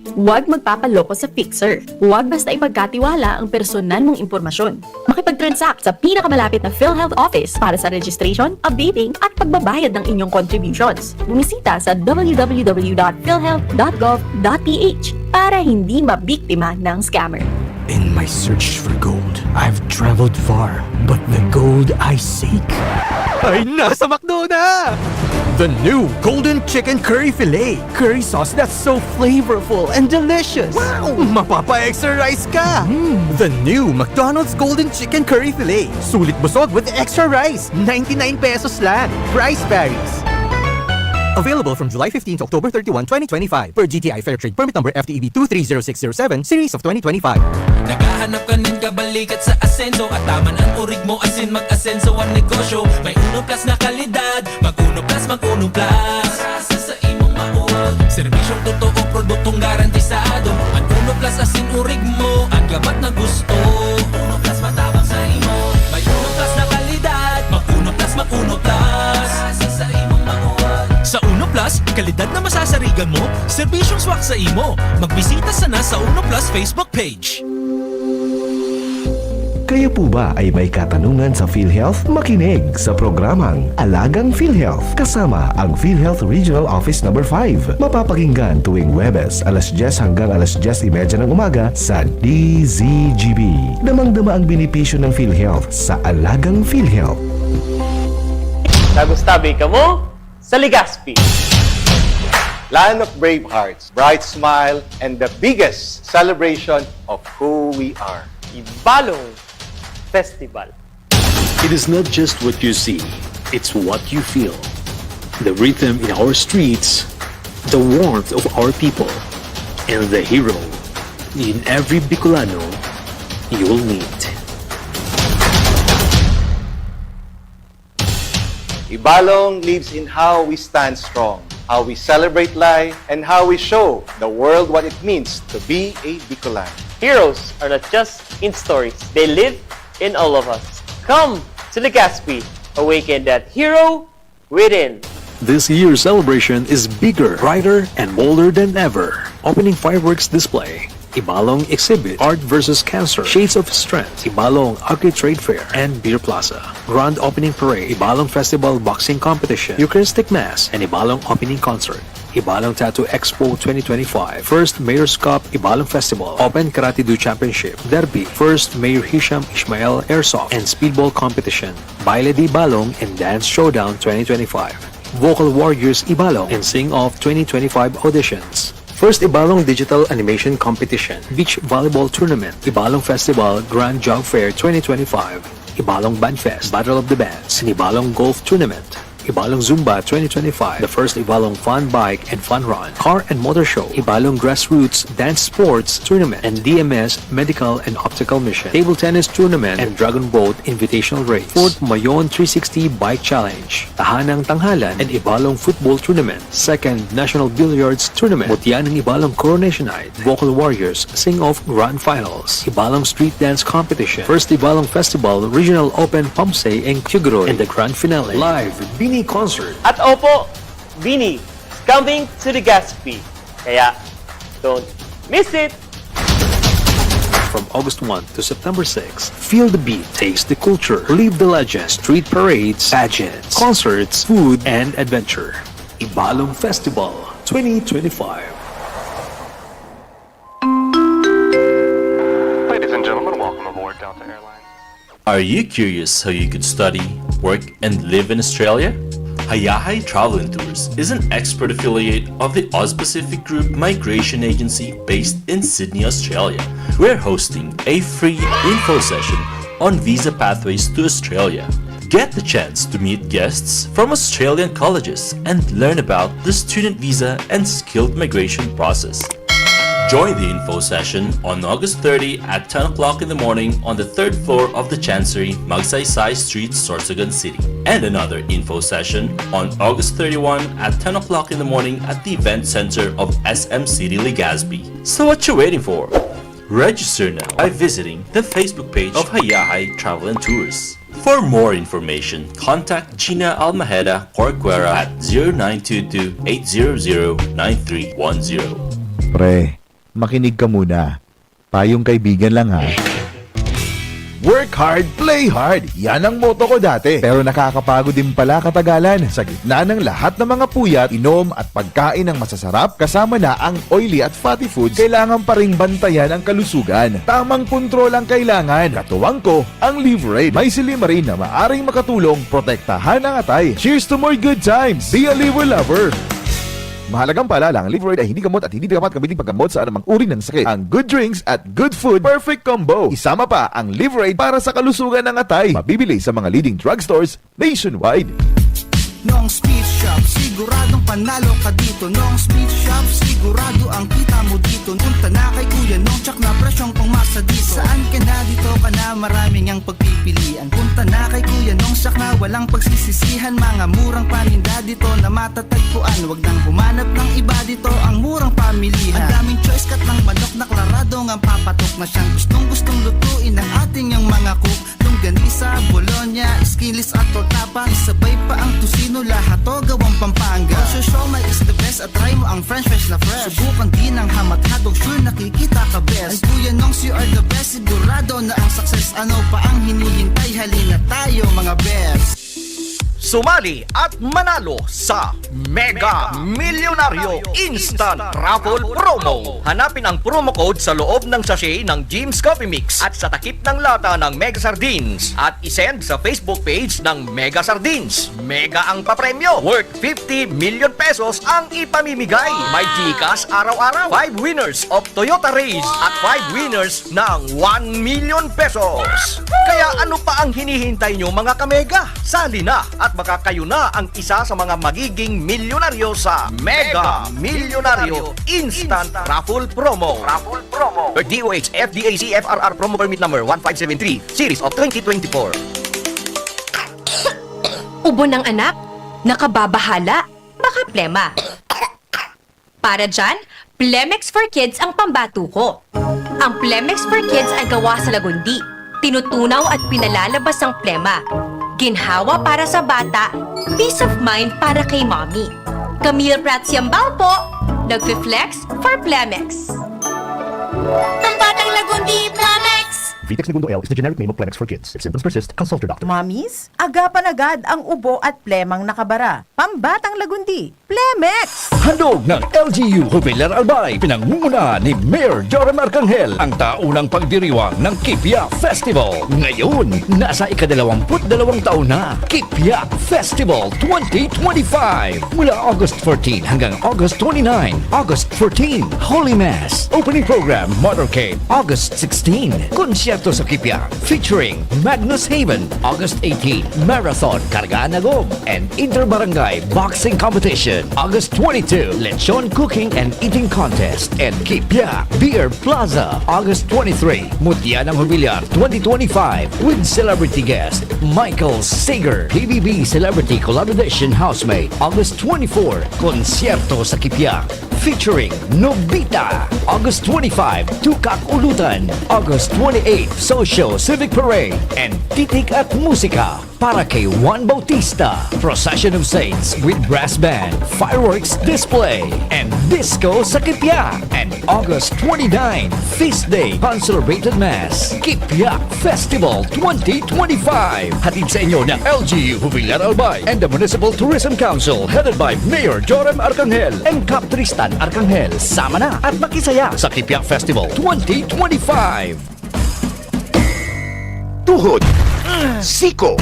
Huwag magpapaloko sa Fixer. Huwag basta ipagkatiwala ang personal mong impormasyon. Makipag-transact sa pinakamalapit na PhilHealth office para sa registration, updating, at pagbabayad ng inyong contributions. Bumisita sa www.philhealth.gov.ph para hindi mabiktima ng scammer. In my search for gold, I've traveled far, but the gold I seek ay nasa McDo na! The new Golden Chicken Curry Fillet. Curry sauce that's so flavorful and delicious. Wow! Mapapa-extra rice ka! Mm. The new McDonald's Golden Chicken Curry Fillet. Sulit busog with extra rice. Ninety-nine pesos lang. Price varies. Available from July fifteen to October thirty-one, twenty twenty-five. Per G T I Fair Trade Permit Number F T E B two three zero six zero seven, Series of twenty twenty-five. Naghahanap ka nin kabalikat sa asenso, ataman an orig mo asin mag-asenso an negosyo. May Uno Plus na kalidad, mag Uno Plus, mag Uno Plus. Sa imong mauwag. Serbisyong totoo, produktong garantisado. An Uno Plus asin orig mo, an gabat na gusto. Uno Plus matabang sa imo. May Uno Plus na kalidad. Mag Uno Plus, mag Uno Plus. Sa imong mauwag. Sa Uno Plus, kalidad na masasarigan mo, serbisyong swak sa imo. Magbisita sana sa Uno Plus Facebook page. Kayo po ba ay may katanungan sa PhilHealth? Makinig sa programang Alagang PhilHealth kasama ang PhilHealth Regional Office Number five. Mapapakinggan tuwing Huwebes, alas dyes hanggang alas dyes y media ng umaga sa D Z G B. Damang-dama ang benepisyo ng PhilHealth sa Alagang PhilHealth. Tabi-tabi kamo sa Legazpi. Land of brave hearts, bright smile, and the biggest celebration of who we are. Ibalong Festival. It is not just what you see, it's what you feel. The rhythm in our streets, the warmth of our people, and the hero in every Bicolano you'll meet. Ibalong lives in how we stand strong, how we celebrate life, and how we show the world what it means to be a Bicolan. Heroes are not just in stories, they live in all of us. Come to Legazpi, awaken that hero within. This year's celebration is bigger, brighter, and bolder than ever. Opening fireworks display, Ibalong exhibit, Art versus Cancer, Shades of Strength, Ibalong Agri Trade Fair, and Beer Plaza. Grand Opening Parade, Ibalong Festival Boxing Competition, Eucharistic Mass, and Ibalong Opening Concert. Ibalong Tattoo Expo twenty twenty-five, First Mayor's Cup Ibalong Festival, Open Karate Do Championship, Derby, First Mayor Hisham Ishmael Airsoft and Speedball Competition, Baile de Ibalong and Dance Showdown twenty twenty-five, Vocal Warriors Ibalong and Sing Off twenty twenty-five auditions, First Ibalong Digital Animation Competition, Beach Volleyball Tournament, Ibalong Festival Grand Job Fair twenty twenty-five, Ibalong Band Fest, Battle of the Bands, and Ibalong Golf Tournament, Ibalong Zumba twenty twenty-five, the first Ibalong Fun Bike and Fun Run, Car and Motor Show, Ibalong Grassroots Dance Sports Tournament, and D M S Medical and Optical Mission, Table Tennis Tournament, and Dragon Boat Invitational Race, Fourth Mayon three sixty Bike Challenge, Tahanang Tanghalan and Ibalong Football Tournament, Second National Billiards Tournament, Butian ng Ibalong Coronation Night, Vocal Warriors Sing-Off Grand Finals, Ibalong Street Dance Competition, First Ibalong Festival Regional Open Pamsay and Kyugro, and the Grand Finale. Live Bini Concert. At opo, Bini, coming to Legazpi. Kaya, don't miss it! From August one to September six, feel the beat, taste the culture, live the legend, street parades, pageants, concerts, food, and adventure. Ibalong Festival twenty twenty-five. Ladies and gentlemen, welcome aboard Delta Airlines. Are you curious how you could study, work, and live in Australia? Hayahay Travel and Tours is an expert affiliate of the Oz Pacific Group Migration Agency based in Sydney, Australia. We're hosting a free info session on visa pathways to Australia. Get the chance to meet guests from Australian colleges and learn about the student visa and skilled migration process. Join the info session on August thirty at ten o'clock in the morning on the third floor of the Chancery, Magsaysay Street, Sorsogon City. And another info session on August thirty-one at ten o'clock in the morning at the Event Center of S M City Legazpi. So what you waiting for? Register now by visiting the Facebook page of Hayahay Travel and Tours. For more information, contact Gina Almajeda Corcuera at zero nine two two, eight zero zero, nine three one zero. Pre, makinig ka muna. Payong kaibigan lang, ha. Work hard, play hard. Yan ang motto ko dati. Pero nakakapagod din pala katagalan. Sa gitna ng lahat ng mga puyat, inom at pagkain ng masasarap, kasama na ang oily at fatty foods, kailangan pa ring bantayan ang kalusugan. Tamang kontrol ang kailangan. Katuwang ko, ang Liverade. May silymarin na maaring makatulong protektahan ang atay. Cheers to more good times! Be a Liver Lover! Mahalagang paalala, ang Liverade ay hindi gamot at hindi dapat gamitin paggamot sa anumang uri ng sakit. Ang good drinks at good food, perfect combo. Isama pa ang Liverade para sa kalusugan ng atay. Mabibili sa mga leading drugstores nationwide. Nong Speed Shop, siguradong panalo ka dito. Nong Speed Shop, sigurado ang kita mo dito. Punta na kay Kuya Nong, tsak na presyong pangmasa dito. Saan ka na dito ka na, maraming ang pagpipilian. Punta na kay Kuya Nong, tsak na walang pagsisisihan. Mga murang paninda dito na matatagpuan. Wag nang humanap ng iba dito, ang murang pamilihan. Ang daming choice, kat ng manok na klarado ngang papatok na siyang gustong-gustong lutuin ng ating yang mga cook. Longganisa, bologna, skinless at torta pa. Isabay pa ang tocino, lahat to gawang Pampanga. Ang siomai is the best at try mo ang french fries na fresh. Subukan din ang hamat hotdog, sure nakikita ka best. Ang Kuya Nongs, you are the best, sigurado na ang success. Ano pa ang hinihintay? Halina tayo, mga best. Sumali at manalo sa Mega Milyonaryo Instant Raffle Promo. Hanapin ang promo code sa loob ng sachet ng Jim's Coffee Mix at sa takip ng lata ng Mega Sardines at isend sa Facebook page ng Mega Sardines. Mega ang papremyo, worth fifty million pesos ang ipamimigay. May GCash araw-araw, five winners of Toyota Raize at five winners ng one million pesos. Kaya ano pa ang hinihintay nyo, mga kamega? Sali na at baka kayo na ang isa sa mga magiging milyonaryo sa Mega Milyonaryo Instant Raffle Promo. Raffle Promo. Per D O H F D A C F R R Promo Permit Number one five seven three, Series of twenty twenty-four. Ubo ng anak? Nakababahala? Baka plema. Para dyan, Plemex for Kids ang pambato ko. Ang Plemex for Kids ay gawa sa lagundi. Tinutunaw at pinalalabas ang plema. Ginhawa para sa bata, peace of mind para kay mommy. Camille Prats Yambao po, nagfi-flex for Plemex. Ang batang lagundi, Plemex! Vitex Negundo L is the generic name of Clemex for kids. If symptoms persist, consult your doctor. Mamis, agapan agad ang ubo at plemang nakabara. Pambatang lagundi, Plemex! Handog ng L G U Jubilar Albay, pinangungunahan ni Mayor Joram Arcangel, ang taunang pagdiriwang ng Kipia Festival. Ngayon, nasa ikadalawamput dalawang taon na. Kipia Festival twenty twenty-five. Mula August fourteen hanggang August twenty-nine. August fourteen, Holy Mass. Opening program, Motorcade. August sixteen, Concierto sa Kipia, featuring Magnus Haven. August eighteen, Marathon Kargaan Agom and Inter-Barangay Boxing Competition. August twenty-two, Lechon Cooking and Eating Contest and Kipia Beer Plaza. August twenty-three, Mutya ng Jubilar twenty twenty-five with celebrity guest Michael Sager, P B B Celebrity Collaboration Housemate. August twenty-four, Concierto sa Kipia featuring Nobita. August twenty-five, Tukak Ulutan. August twenty-eight, Social Civic Parade and Titik at Musika para kay Juan Bautista. Procession of Saints with brass band, fireworks display, and disco sa Kipia. And August twenty-nine, Feast Day, Consecrated Mass, Kipia Festival twenty twenty-five. Hatid sa inyo ng L G U Jubilar Albay and the Municipal Tourism Council, headed by Mayor Joram Arcangel and Cap Tristan Arcangel. Sama na at makisaya sa Kipia Festival twenty twenty-five. Tuhod, siko,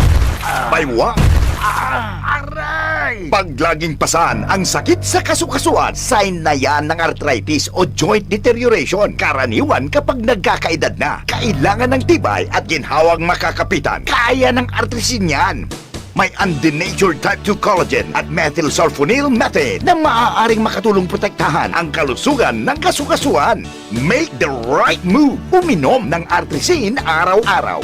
baywa, aray! Pag laging pasan ang sakit sa kasukasuan, sign na yan ng arthritis o joint deterioration. Karaniwan kapag nagkakaedad na, kailangan ng tibay at ginhawang makakapitan. Kaya ng Artrisin yan. May undenatured type two collagen at methylsulfonyl methane na maaaring makatulong protektahan ang kalusugan ng kasukasuan. Make the right move. Uminom ng Artrisin araw-araw.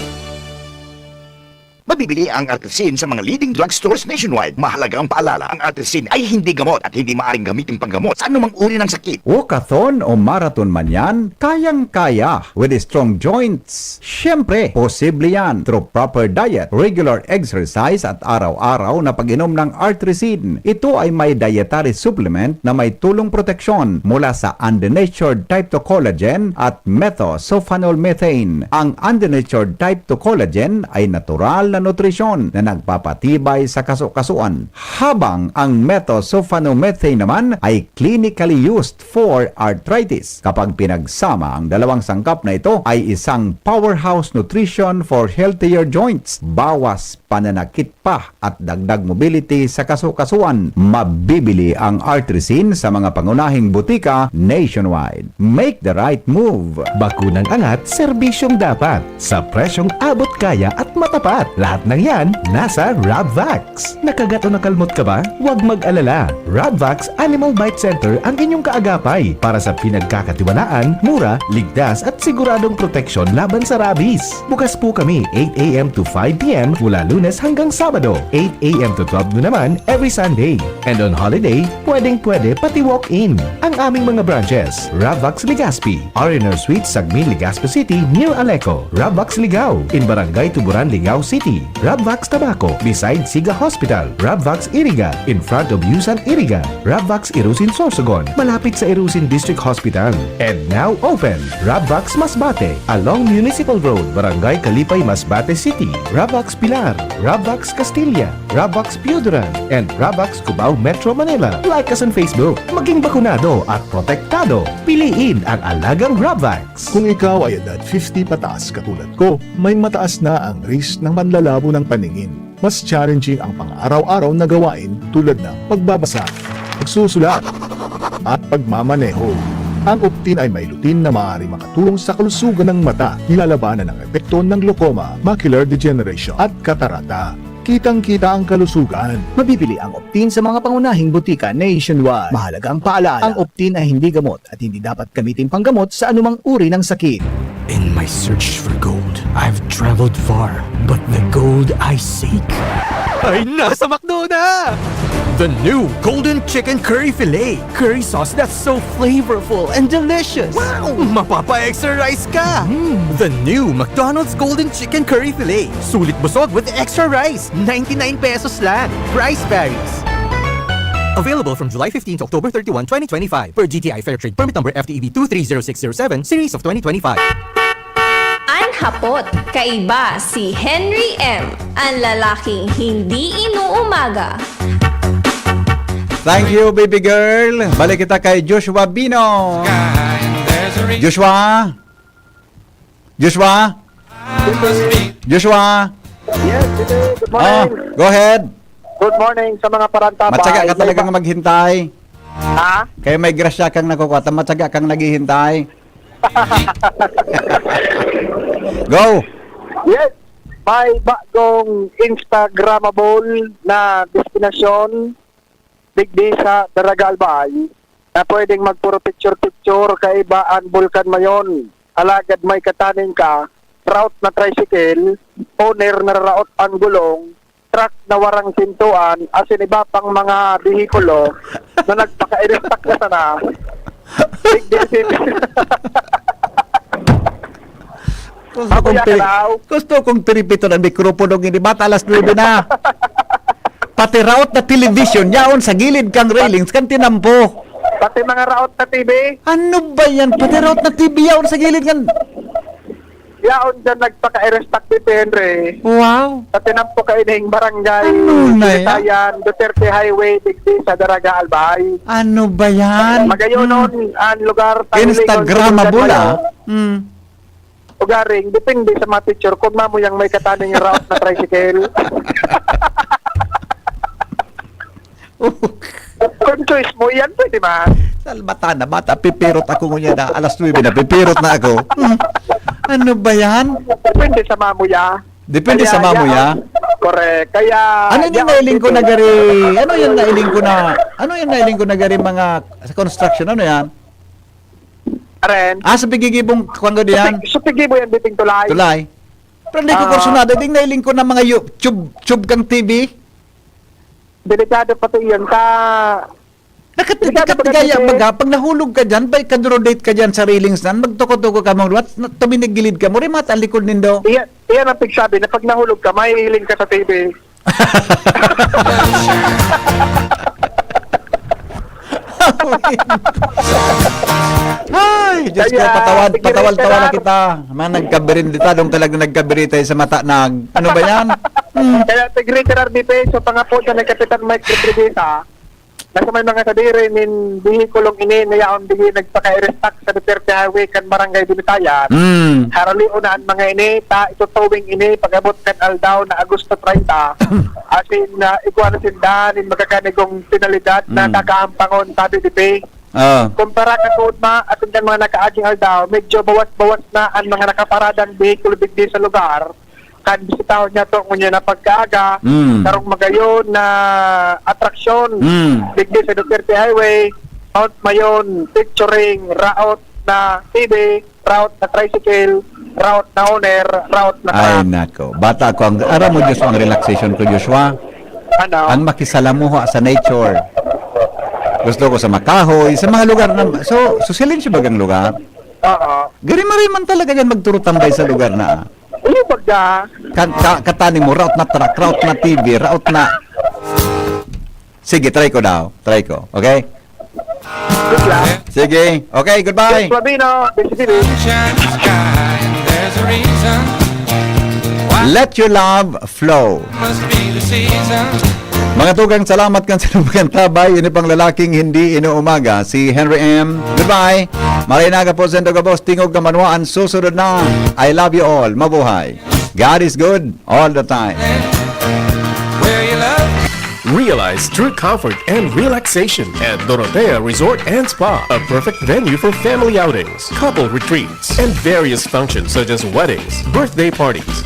Mabibili ang Artrisin sa mga leading drugstores nationwide. Mahalagang paalala, ang Artrisin ay hindi gamot at hindi maaaring gamitin panggamot sa anumang uri ng sakit. Walkathon o marathon man yan, kayang-kaya with strong joints. Siyempre, posible yan through proper diet, regular exercise at araw-araw na pag-inom ng Artrisin. Ito ay may dietary supplement na may tulong proteksyon mula sa undenatured type two collagen at methosulfonol methane. Ang undenatured type two collagen ay natural na nutrisyon na nagpapatibay sa kasukasuan, habang ang methosulfonomethane naman ay clinically used for arthritis. Kapag pinagsama, ang dalawang sangkap na ito ay isang powerhouse nutrition for healthier joints, bawas pananakit pa at dagdag mobility sa kasukasuan. Mabibili ang Artrisin sa mga pangunahing butika nationwide. Make the right move! Bakunang angat, serbisyong dapat, sa presyong abot kaya at matapat. Lahat ng yan, nasa Rabvax. Nakagat o nakalmot ka ba? Huwag mag-alala. Rabvax Animal Bite Center ang inyong kaagapay para sa pinagkakatiwalaan, mura, ligtas at siguradong proteksyon laban sa rabies. Bukas po kami eight a m to five p m mula Lunes hanggang Sabado, eight a m to twelve noon naman every Sunday. And on holiday, pwedeng-pwede pati walk-in. Ang aming mga branches, Rabvax Legazpi, R and R Suites, Sagmin, Legazpi City, near Aleco. Rabvax Ligao, in Barangay Tuburan, Ligao City. Rabvax Tabaco, beside Siga Hospital. Rabvax Iriga, in front of Yusan Iriga. Rabvax Irusin Sorsogon, malapit sa Irusin District Hospital. And now open, Rabvax Masbate, along Municipal Road, Barangay Kalipay, Masbate City. Rabvax Pilar, Rabvax Castilla, Rabvax Pioduran, and Rabvax Cubao, Metro Manila. Like us on Facebook. Maging bakunado at protektado. Piliin ang alagang Rabvax. Kung ikaw ay edad fifty pataas katulad ko, may mataas na ang risk ng panlalabo ng paningin. Mas challenging ang pang-araw-araw na gawain tulad ng pagbabasa, pagsusulat, at pagmamaneho. Ang Optin ay may lutein na maaaring makatulong sa kalusugan ng mata, nilalabanan ang epekto ng glaucoma, macular degeneration, at katarata. Kitang-kita ang kalusugan. Mabibili ang Optin sa mga pangunahing butika nationwide. Mahalagang paalala, ang Optin ay hindi gamot at hindi dapat gamitin panggamot sa anumang uri ng sakit. In my search for gold, I've traveled far, but the gold I seek ay nasa McDo na! The new Golden Chicken Curry Filet. Curry sauce that's so flavorful and delicious. Wow! Mapapa-extra rice ka! Mm. The new McDonald's Golden Chicken Curry Filet. Sulit busog with extra rice. Ninety-nine pesos lang. Price varies. Available from July fifteen to October thirty-one, twenty twenty-five, per G T I Fair Trade Permit Number F T E B two three zero six zero seven, Series of twenty twenty-five. An Hapot, kaiba si Henry M, ang lalaking hindi inuumaga. Thank you, baby girl. Balik kita kay Joshua Bino. Joshua? Joshua? Joshua? Yes, hello. Good Ah, morning. Go ahead. Good morning sa mga parantapay. Matyaga ka talagang maghintay. Ha? Kaya may grasya kang nakukuha. Matyaga kang naghihintay. Go! Yes. May bagong Instagrammable na destinasyon digdi sa Daraga Albay na pwedeng magpuro picture-picture kaiba ang Bulkan Mayon. Alagad may kataning ka, route na tricycle, owner na raraot ang gulong, truck na warang pintuan, asin iba pang mga behikulo na nagpakairistak na sana. Digdi sa Gusto kong, piri- gusto kong piripiton ang mikropono ng ini. Bata alas nuebe na. Pati route na television, yaon sa gilid kang railings, kan tinampo. Pati mga route na T V. Ano ba yan? Pati route na T V, yaon sa gilid kan... Yaon dyan nagpaka-air stock ni Henry. Wow. Sa tinampo kaining barangay. Ano na yan? Binitayan, Duterte Highway, digdi sa Daraga Albay. Ano ba yan? Magayonon, ang lugar, Tangiligon, Instagrammable, Tangiligon, ah. Hmm. Ugaring, depende sa mga picture. Kung mamo yang may kataning route na tricycle. Kung choice mo, yan pwede man. Salbata na bata, pipirot ako ngunyan na alas nuebe na, pipirot na ako. Hmm. Ano ba yan? Depende sa mamuya. Depende sa mamuya? Correct. Kaya... Ano yung nailing ko na gari? Ano yung nailing ko na? Ano yung nailing ko na gari mga sa construction? Ano yan? Aren? Ah, sa pigigibong kwanggo diyan? Sa pigibo yan, biting tulay. Tulay. Pero hindi ko kursunado. Ding nailing ko na mga yu- tube, tube kang T V. Delikado pati yun. Sa... Nakatikat gaya, baga, pag nahulog ka dyan, bay, kadrodate ka dyan sa railings nan, magtuko-tuko ka mong luwat, tuminigilid ka mo, rin matalikod nindo. Iyan, iyan ang pigsabi na pag nahulog ka, mahihiling ka sa T V. Ay, Diyos ko, patawad, patawal-tawal na kita. Mga nagkabirinditadong talaga nagkabirita sa mata na, ano ba yan? Kaya tigri ka R D P, so pangapo sa nagkapitan Mike Rodriguez, ha? Nasa may mga sadiri nin bihikulong ini na yaon digdi nagpaka-air stock sa Duterte Highway kan Barangay Binitayan. Mm. Haralion na an mga ini, ta itutuwing ini pag-abot kan aldaw na Agosto treinta. Asin na igwa na sinda nin makakanigong penalidad na kakaampangon, sabi ni Pe. Ah. Kumpara kan kuudma asin kan mga nakaaging aldaw, medyo bawas-bawas na an mga nakaparadang behikulo digdi sa lugar. Kan bisitahon niya to ngunyan na pagkaaga, Mm. karong magayon na atraksyon, Mm. digdi sa Duterte Highway, Mount Mayon, featuring route na T V, route na tricycle, route na owner, route na Ay, truck. Nako. Bata ko ang, aram mo, Diyos, ang relaxation ko, Joshua. Ano? Ang makisalamuha sa nature. Gusto ko sa makahoy, sa mga lugar na, so, so silensyo bagang lugar. Oo. Gari-mari man talaga yan magturutambay sa lugar na. Ano baga? Kan, ka, katani mo, route na truck, route na T V, route na... Sige, try ko daw. Try ko. Okay? Good luck. Sige. Okay, goodbye. Fabino, this is Philip. Sunshine in the sky, there's a reason. Why Let your love flow. must be the season. Mga tugang, salamat kan sa pagkantabay. Ini pang lalaking hindi inuumaga, si Henry M. Goodbye. Maray naga po sa Boss Tingog na Manwa. Ang susunod na, I love you all. Mabuhay. God is good all the time. Where you love. Realize true comfort and relaxation at Dorotea Resort and Spa, a perfect venue for family outings, couple retreats, and various functions such as weddings, birthday parties,